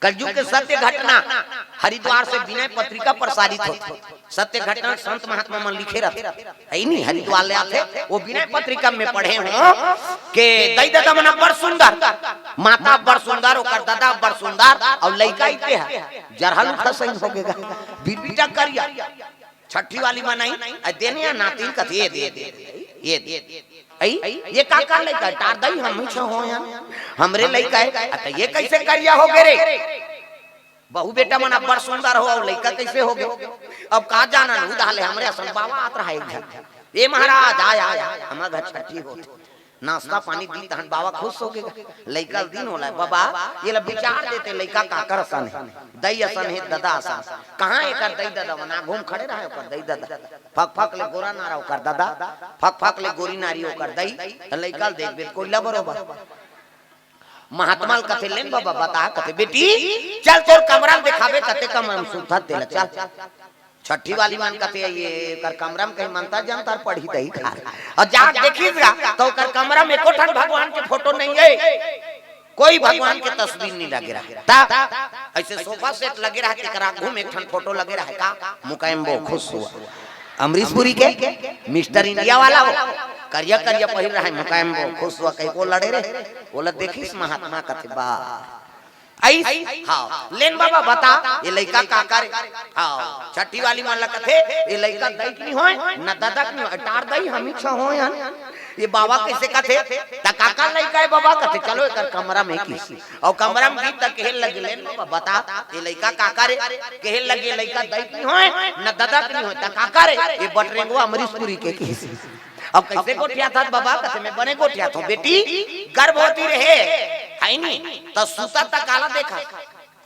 कलयुग के सत्य घटना, हरिद्वार से विनय पत्रिका प्रसारित होथे। सत्य घटना संत महात्मा मन लिखे रथे, हे नी, हरिद्वार ले आथे। वो विनय पत्रिका में पढ़े हों के दई ददा मन अब्बड़ सुंदर, माता अब्बड़ सुंदर, ओकर ददा अब्बड़ सुंदर, अउ लइका इते हे, जरहल उठा सही हो गेगा, बिरबिटा करिया। छट्ठी वाली मन आई, आ देने या नातिन कथे, ये दे, दे, दे, ये दे। अई, ये का का लइका? टार दई, हम ही छहो यार। हमरे लइका हे। अ, त ये कइसे करिया हो गे रे? बहू बेटा मन अब्बड़ सुंदर हो, अउ लइका कइसे हो गे? अब का जाना, नू दाले हमरे असन बाबा आत रहा एक झन। ए महाराज, आय, आय, आय, हमर घर छट्ठी होत। नाश्ता पानी दी तहन बाबा खुश हो गे। लइका ल दिन होला, बाबा, ये ला विचार देते, लइका काकर असन हे? दई असन हे, ददा असन। कहाँ एकर दई ददा? वना घूम खड़े रहा ओकर दई ददा। फक फक ले गोरा नारा ओकर ददा, फक फक ले गोरी नारी ओकर दई, त लइका ल देखबे त कोइला बरोबर। महात्मा ल कथे, "लेन बाबा, बता," कथे, "बेटी, चल तोर कमरा ल देखाबे, कते कमरा म सुतत तेला, चल।" छट्ठी वाली मन कथे, "ये एकर कमरा म कहीं मंतर जंतर पढ़ही दही खा।" अउ जा देखिस गा, त ओकर कमरा म एको ठन भगवान के फोटो नइ हे। कोई भगवान के तस्वीर नइ लगे रहे। ता अइसे सोफा सेट लगे रहे, तेकर आगू में एक ठन फोटो लगे रहे। का? मुकायम्बो खुश हुआ। अमरीशपुरी के मिस्टर इंडिया वाला हो, करिया करिया पहिर रहे, मुकायम्बो खुश हुआ, कहीं को लड़े रहे, ओला देखिस महात्मा कथे, "बा, अइस, हाँ, लेन बाबा बता, ये लइका काकर हे?" हाँ, छट्ठी वाली मन ला कथे, "ये लइका दई के नइ होय, न ददा के नइ होय, टार दई, हम ही छहो यार।" ये बाबा कइसे कथे? "त काकर लइका हे बाबा?" कथे, "चलो एकर कमरा म किस।" अउ कमरा म गिस त कहे लगे, "लेन बाबा, बता, ये लइका काकर हे?" कहे लगे, "लइका दई के नइ होय, न ददा के नइ होय, त काकर हे?" "ये बटरेंगवा अमरीशपुरी के," किस। अब कइसे गोठियाथस बाबा? कथे, "मैं बने गोठियाथों बेटी, गर्भवती रहे, हे नी, त सुतत त काला देखस?"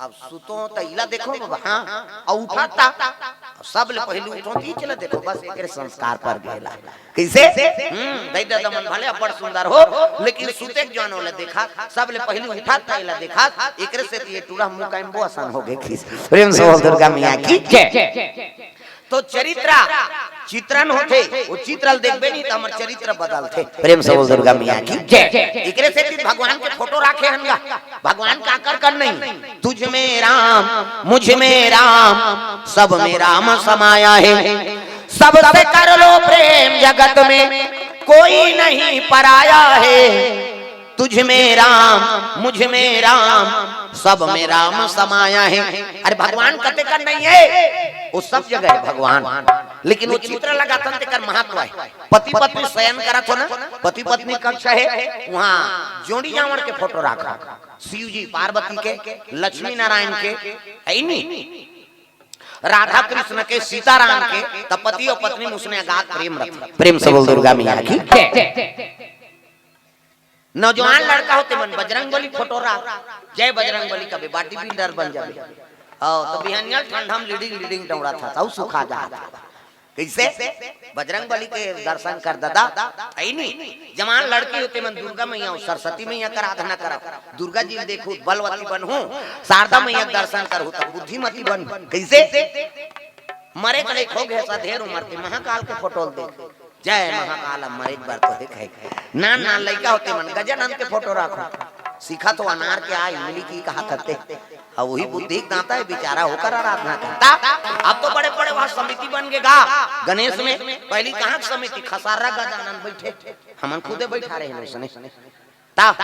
अब सुतों त इला देखों बाबा, हाँ, अउ उठत त, अब सबले पहिली उठों त इच ला देखों, बस एकरे संस्कार पर गेला। कइसे? हम्म, दई ददा मन भले अब्बड़ सुंदर हो, लेकिन सुते के जोन ओला देखस, सबले पहिली उठत त इला देखस, एकरे सेती ये टूरा मुकायम्बो असन हो गे किस। प्रेम से बोल दुर्गा मैया की जय। तो चरित्र चित्रण होथे, वो चित्र ल देखबे नहीं त हमर चरित्र बदलथे। प्रेम से बोल दुर्गा मैया की जय। एकरे सेती भगवान के फोटो राखे हन गा। भगवान काकर कन नहीं, तुझ में राम, मुझ में राम, सब में राम समाया है। सबसे कर लो प्रेम जगत में, कोई नहीं पराया है। तुझ में राम, मुझ में राम, सब में राम समाया है। अरे भगवान कते कन नहीं हे, वो सब जगह हे भगवान। लेकिन वो चित्र लगाथन तेकर महत्व हे। पति पत्नी शयन करत हो ना, पति पत्नी कक्ष हे, वहां जोड़ी जांवर के फोटो राखो। शिव जी पार्वती के, लक्ष्मी नारायण के, ऐनी राधा कृष्ण के, सीताराम के, त पति अउ पत्नी में उसने अगाध प्रेम रथे। प्रेम से बोल दुर्गा मैया की। नौजवान लड़का हो तेमन बजरंग बली फोटो राख, जय बजरंग बली कबे, body builder बन जाबे। हाँ, त बिहनिया ठंडा में लीडिंग लीडिंग दौड़त हस, अउ सुखा जात हस। कइसे? बजरंग बली के दर्शन कर ददा, ऐनी। जवान लड़की हो तेमन दुर्गा मैया अउ सरस्वती मैया कर आराधना करव। दुर्गा जी ल देखहू, बलवती बनहू, शारदा मैया के दर्शन करहू, त बुद्धिमती बनहू। कइसे? मरे के लइक हो गे हस, ढेर उमर के, महाकाल के फोटो ल देख। जय महाकाल, अब मरे के बर तो हे कहे। नान नान लइका हो तेमन गजानन के फोटो राखो। सीखत हो अनार के आ इमली की कहाथस ते। अब वही बुद्धि के दाता हे बिचारा, ओकर आराधना करत हस। अब तो बड़े बड़े वहां समिति बन गे गा। गणेश में पहिली कहां के समिति, खसर्रा गजानन बइठे, हमन खुदे बइठा रहेन ओइसने। त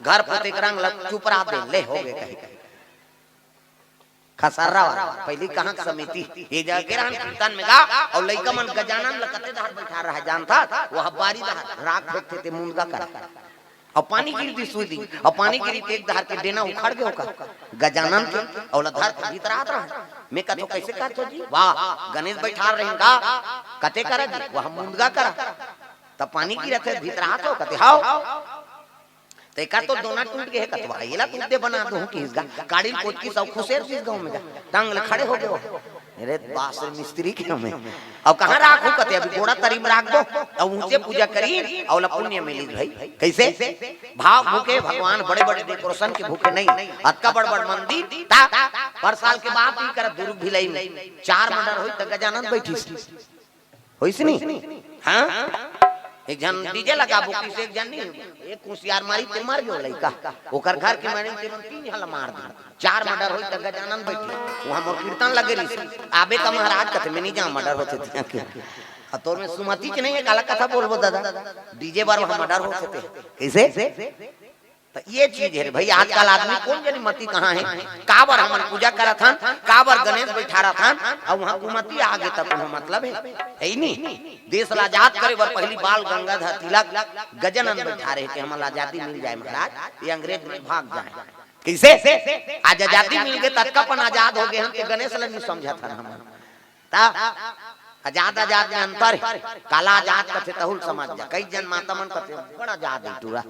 घर पोते के रंग ल चुपरा दे ले हो गे कहे। खसर्रा वाला, पहिली कहां के समिति, ए जगह के रहन कीर्तन में गा, अउ लइका मन गजानन ल कते डहर बइठार रहय जानथस, वह बारी डहर राख फेंकथे ते मुंदगा करा। अउ पानी गिर दिस उही दिन, अउ पानी गिरी ते एक डहर के डेना उखड़ गे ओकर, गजानन के, अउ ओला धर के भीतरात रहय। में कथों कइसे करथो जी? वाह, गणेश बइठार रहिन गा, कते करा जी? वह मुंदगा करा। त पानी गिरत हे, भीतरात हो, कथे, "हव।" त एकर तो दोना टूट गे हे कथों, एला खुदे बना दूं किहिस गा। काड़ी ल कोचकिस अउ खुसेर दिस गांव में गा। टंग ले खड़े हो गे। अरे बास रे मिस्त्री के हमें। अब कहां राखहूं कथे, अभी गोड़ा तरी में राखबो, अउ ऊंचे पूजा करी, अउ ओला पुण्य मिली भाई। कइसे? भाव भूखे भगवान, बड़े बड़े decoration के भूखे नहीं। अतका बड़ बड़ मंदिर, ता पर साल के बात ही कर दुर्ग भिलाई में चार murder होइस त गजानन बइठिस। होइस नी? हां? एक झन DJ लगाबो किहिस, एक झन नी, एक कुसियार मारिस ते मर गे लइका। ओकर घर के मारे ते तीन झन ल मार दे। चार murder होइस त गजानन बइठे। वहां मोर कीर्तन लगे रहिस। आबे त महाराज कथे, "में नी जांव, murder होथे तिहां के।" अउ तोर में सुमति के नहीं हे, काला कथा बोलबो ददा। DJ बर वहां murder होथे ते। कइसे? त ये चीज हे रे भई, आजकल आदमी कोन जनी मति कहां हे, काबर हमन पूजा करत हन, काबर गणेश बइठारत हन, अउ वहां कुमति आगे त कोनो मतलब हे, हे ही नहीं। देश ला आजाद करे बर पहिली बाल गंगाधर तिलक गजानन बइठारे हे कि हमन ला आजादी मिल जाए महाराज, ये अंग्रेज मन भाग जाए। कइसे? आज आजादी मिल गे, ततका पन आजाद हो गे हन, ते गणेश ला नहीं समझत हन हमन। त आजाद आजाद में अंतर हे। काला आजाद कथे तहू ल समझ जा। कई जन माता मन कथे बड़ा आजाद हे टूरा।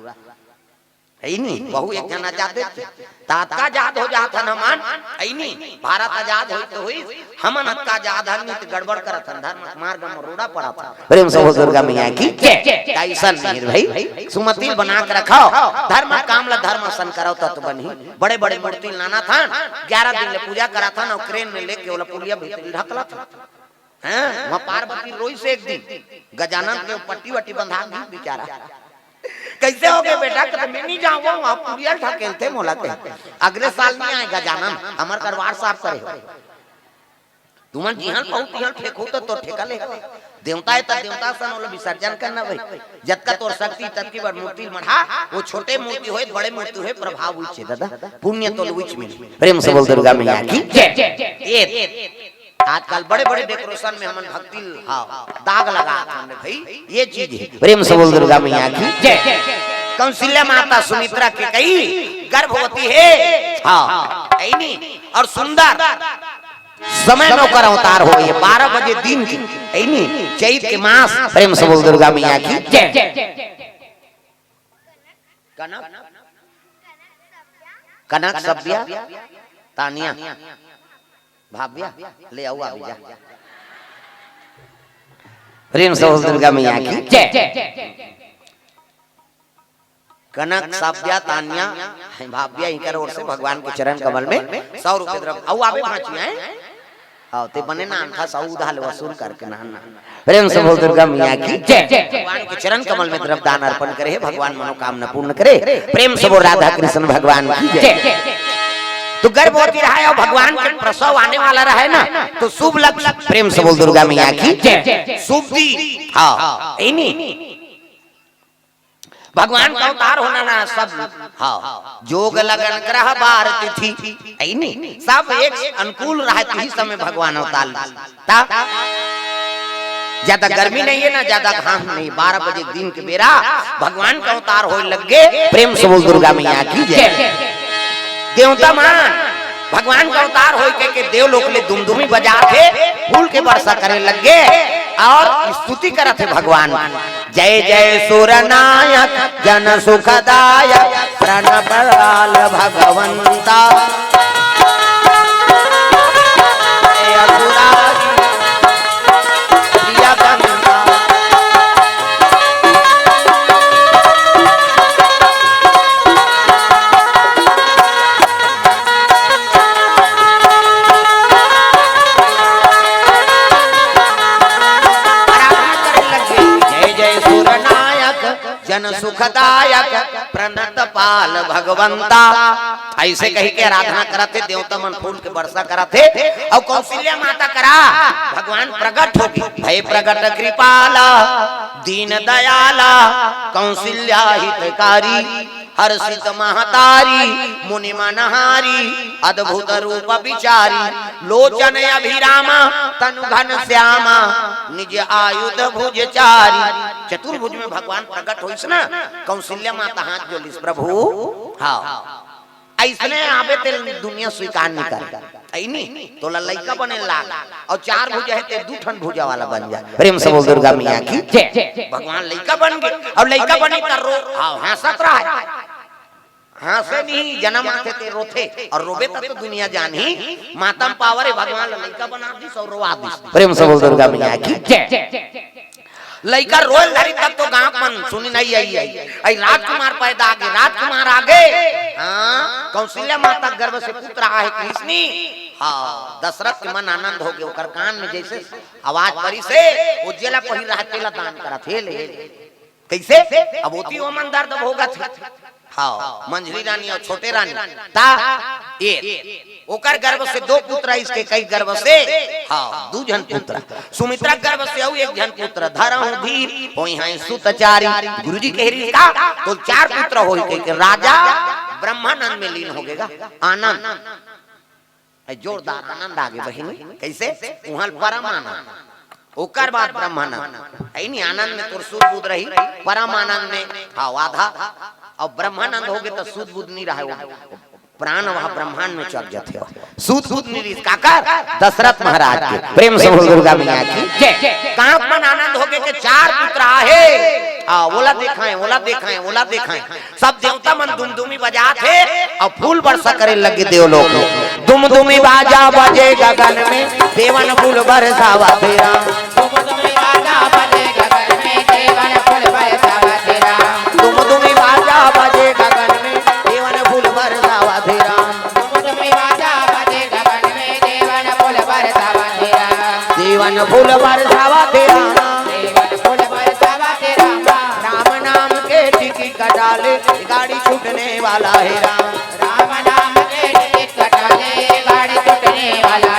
हे ही नहीं, बहू एक झन आजाद हे। त अतका आजाद हो जात हन हमन, हे ही नहीं। भारत आजाद होइस त होइस, हमन अतका आजाद हन, नहीं त गड़बड़ करत हन, धर्म के मार्ग में रोड़ा पड़त हन। प्रेम से बोल दुर्गा मैया की जय। त अइसन नहीं हे भई, सुमति ल बना के रखव, धर्म काम ल धर्म असन करव त तो बनही। बड़े बड़े मूर्ति ल लानत हन, ग्यारह दिन ले पूजा करत हन, अउ crane में लेके ओला पुलिया भीतरी ढकलत हन। हां, वहां पार्वती रोइस एक दिन, गजानन के पट्टी वट्टी बंधा दी बिचारा। कइसे हो गे बेटा? कथे, "में नहीं जांव, वहां पुलिया ढकेलथे मोला," कहे। अगले साल नहीं आए गजानन, हमर करवार साफ करे हो। तुमन जिहां ल पहुंच तिहां ल फेंकहू त तोर ठेका ले। देवता हे त देवता असन ओला विसर्जन करना भई। जतका तोर शक्ति ततकी बर मूर्ति ल मढ़ा, वो छोटे मूर्ति होय, बड़े मूर्ति होय, प्रभाव उहिच हे ददा, पुण्य तोला उहिच मिलही। प्रेम से बोल दुर्गा मैया की जय। ये आजकल बड़े-बड़े decoration में हमन भक्ति ल, हां, दाग लगात हन रे भई, ये चीज हे। प्रेम से बोल दुर्गा मैया की जय। कौशल्या माता सुमित्रा के कही गर्भवती हे, हां, हे ही नहीं, अउ सुंदर समय में ओकर अवतार होय हे, बारह बजे दिन के, हे ही नहीं, चैत के मास। प्रेम से बोल दुर्गा मैया की जय। कनक, कनक सभ्या, तानिया, भाव्या, ले आवा भैया। प्रेम से बोल दुर्गा मैया की जय। कनक सभ्या, तानिया, भाव्या, इनकर ओर से भगवान के चरण कमल में सौ रुपये द्रव्य। अउ आबे भांची, हैं? हां, ते बने नान था, सौ उधार वसूल करके नान, नान। प्रेम से बोल दुर्गा मैया की जय। भगवान के चरण कमल में द्रव्य दान अर्पण करे हे, भगवान मनोकामना पूर्ण करे। प्रेम से बोल राधा कृष्ण भगवान की जय। तो गर्भवती रहा हे अउ भगवान के प्रसव आने वाला रहा हे ना, तो शुभ लग्न, प्रेम से बोल दुर्गा मैया की जय। शुभ दिन, हां, हे ही नहीं। भगवान का अवतार होना ना सब, हां, जोग लगन ग्रह बार तिथि, हे ही नहीं, सब एक अनुकूल रहा हे, तिही समय भगवान अवतार ली। त ज्यादा गर्मी नहीं है ना, ज्यादा घाम नहीं। बारह बजे दिन के बेरा भगवान का अवतार होए लग गे। प्रेम से बोल दुर्गा मैया की जय। देवता मन भगवान का अवतार होए के, के देवलोक ले दुमदुमी बजात हे, फूल के वर्षा करे लग गे और स्तुति करत हे भगवान। जय जय सुर नायक जन सुखदायक प्रणत पाल भगवंता। जय असुरारी प्रिय कंता। आराधना करे लग गे। जय जय सुर नायक जन सुखदायक प्रणत पाल भगवंता। ऐसे कही के आराधना करत हे, देवता मन फूल के वर्षा करत हे। और कौशल्या माता करा भगवान प्रगट होगे। भय प्रगट कृपाला दीन दयाला कौशल्या हितकारी। हर्षित महतारी मुनि मनहारी अद्भुत रूप विचारी। लोचन अभिरामा तनु घन श्यामा निज आयुध भुज चारी। चतुर्भुज में भगवान प्रगट होइस ना, कौशल्या माता हाथ जोड़िस, प्रभु, हाँ, अइसने आबे ते दुनिया स्वीकार नहीं कर। अइनी तोला लइका बने लाग, और चार भुजा हे ते दू ठन भुजा वाला बन जा। प्रेम से बोल दुर्गा मैया की जय। भगवान लइका बन गे, और लइका बनी त रो, हाँ, हंसत रहे। हंसे नहीं, जनम आथे ते रोथे, और रोबे तब तो दुनिया जानही। मातम पावर हे, भगवान ल लइका बना दिस और रोवा दिस। प्रेम से बोल दुर्गा मैया की जय। लइका रोयल धरी तब तो गांव मन सुनी नहीं आई, आई, आई राजकुमार पैदा आगे, राजकुमार आगे। हाँ, कौशल्या माता गर्भ से पुत्र आहे कृष्णी। हाँ, दशरथ के मन आनंद होगे, ओकर कान में जैसे आवाज परिस, वो जेला पहिर रहा तेला दान करत हे, ले, ले। कैसे? अब ओती ओमन दर्द भोगत हे। हाँ, मंझली रानी और छोटे रानी। ता ये ओकर गर्भ से दो पुत्र, इसके कई गर्भ से, हाँ, दू झन पुत्र। सुमित्रा गर्भ से अउ एक झन पुत्र। धरहु धीर होइहैं सुत चारी। गुरुजी कहे रहिस का, तो चार पुत्र होई के, के राजा ब्रह्मानंद में लीन होगे गा। आनंद, ए, जोरदार आनंद आगे बहिनी। कैसे? उहाँ परम आनंद, ओकर बाद ब्रह्मानंद। अइनी आनंद में तोर सुध बुध रही, परम आनंद में, हाँ, आधा, और ब्रह्मानंद होगे त सुध बुध नहीं रहे, वो प्राण वह ब्रह्मांड में चल जाथे। सुध बुध नहीं रहिस काकर? दशरथ महाराज के। प्रेम से बोल दुर्गा मैया की जय। कांत मन आनंद होगे के चार पुत्र आहे। आ, ओला देखाएं, ओला देखाएं, ओला देखाएं। सब देवता मन दुमदुमी बजात हे और फूल वर्षा करे लगे देवलोक में। दुमदुमी बाजा बजे गगन में, देवन फूल बरसावत हे राम। दुमदुमी बाजा बजे गगन में, देवन फूल बरसावत हे राम। दुमदुमी बाजा बजे गगन में, देवन फूल बरसावत हे राम। दुमदुमी बाजा बजे गगन में, देवन फूल बरसावत हे राम। देवन फूल बरसावत हे राम। देवन फूल बरसावत हे राम। राम नाम के टिकि कटाले, गाड़ी छूटने वाला हे राम। राम नाम के टिकि कटाले, गाड़ी छूटने वाला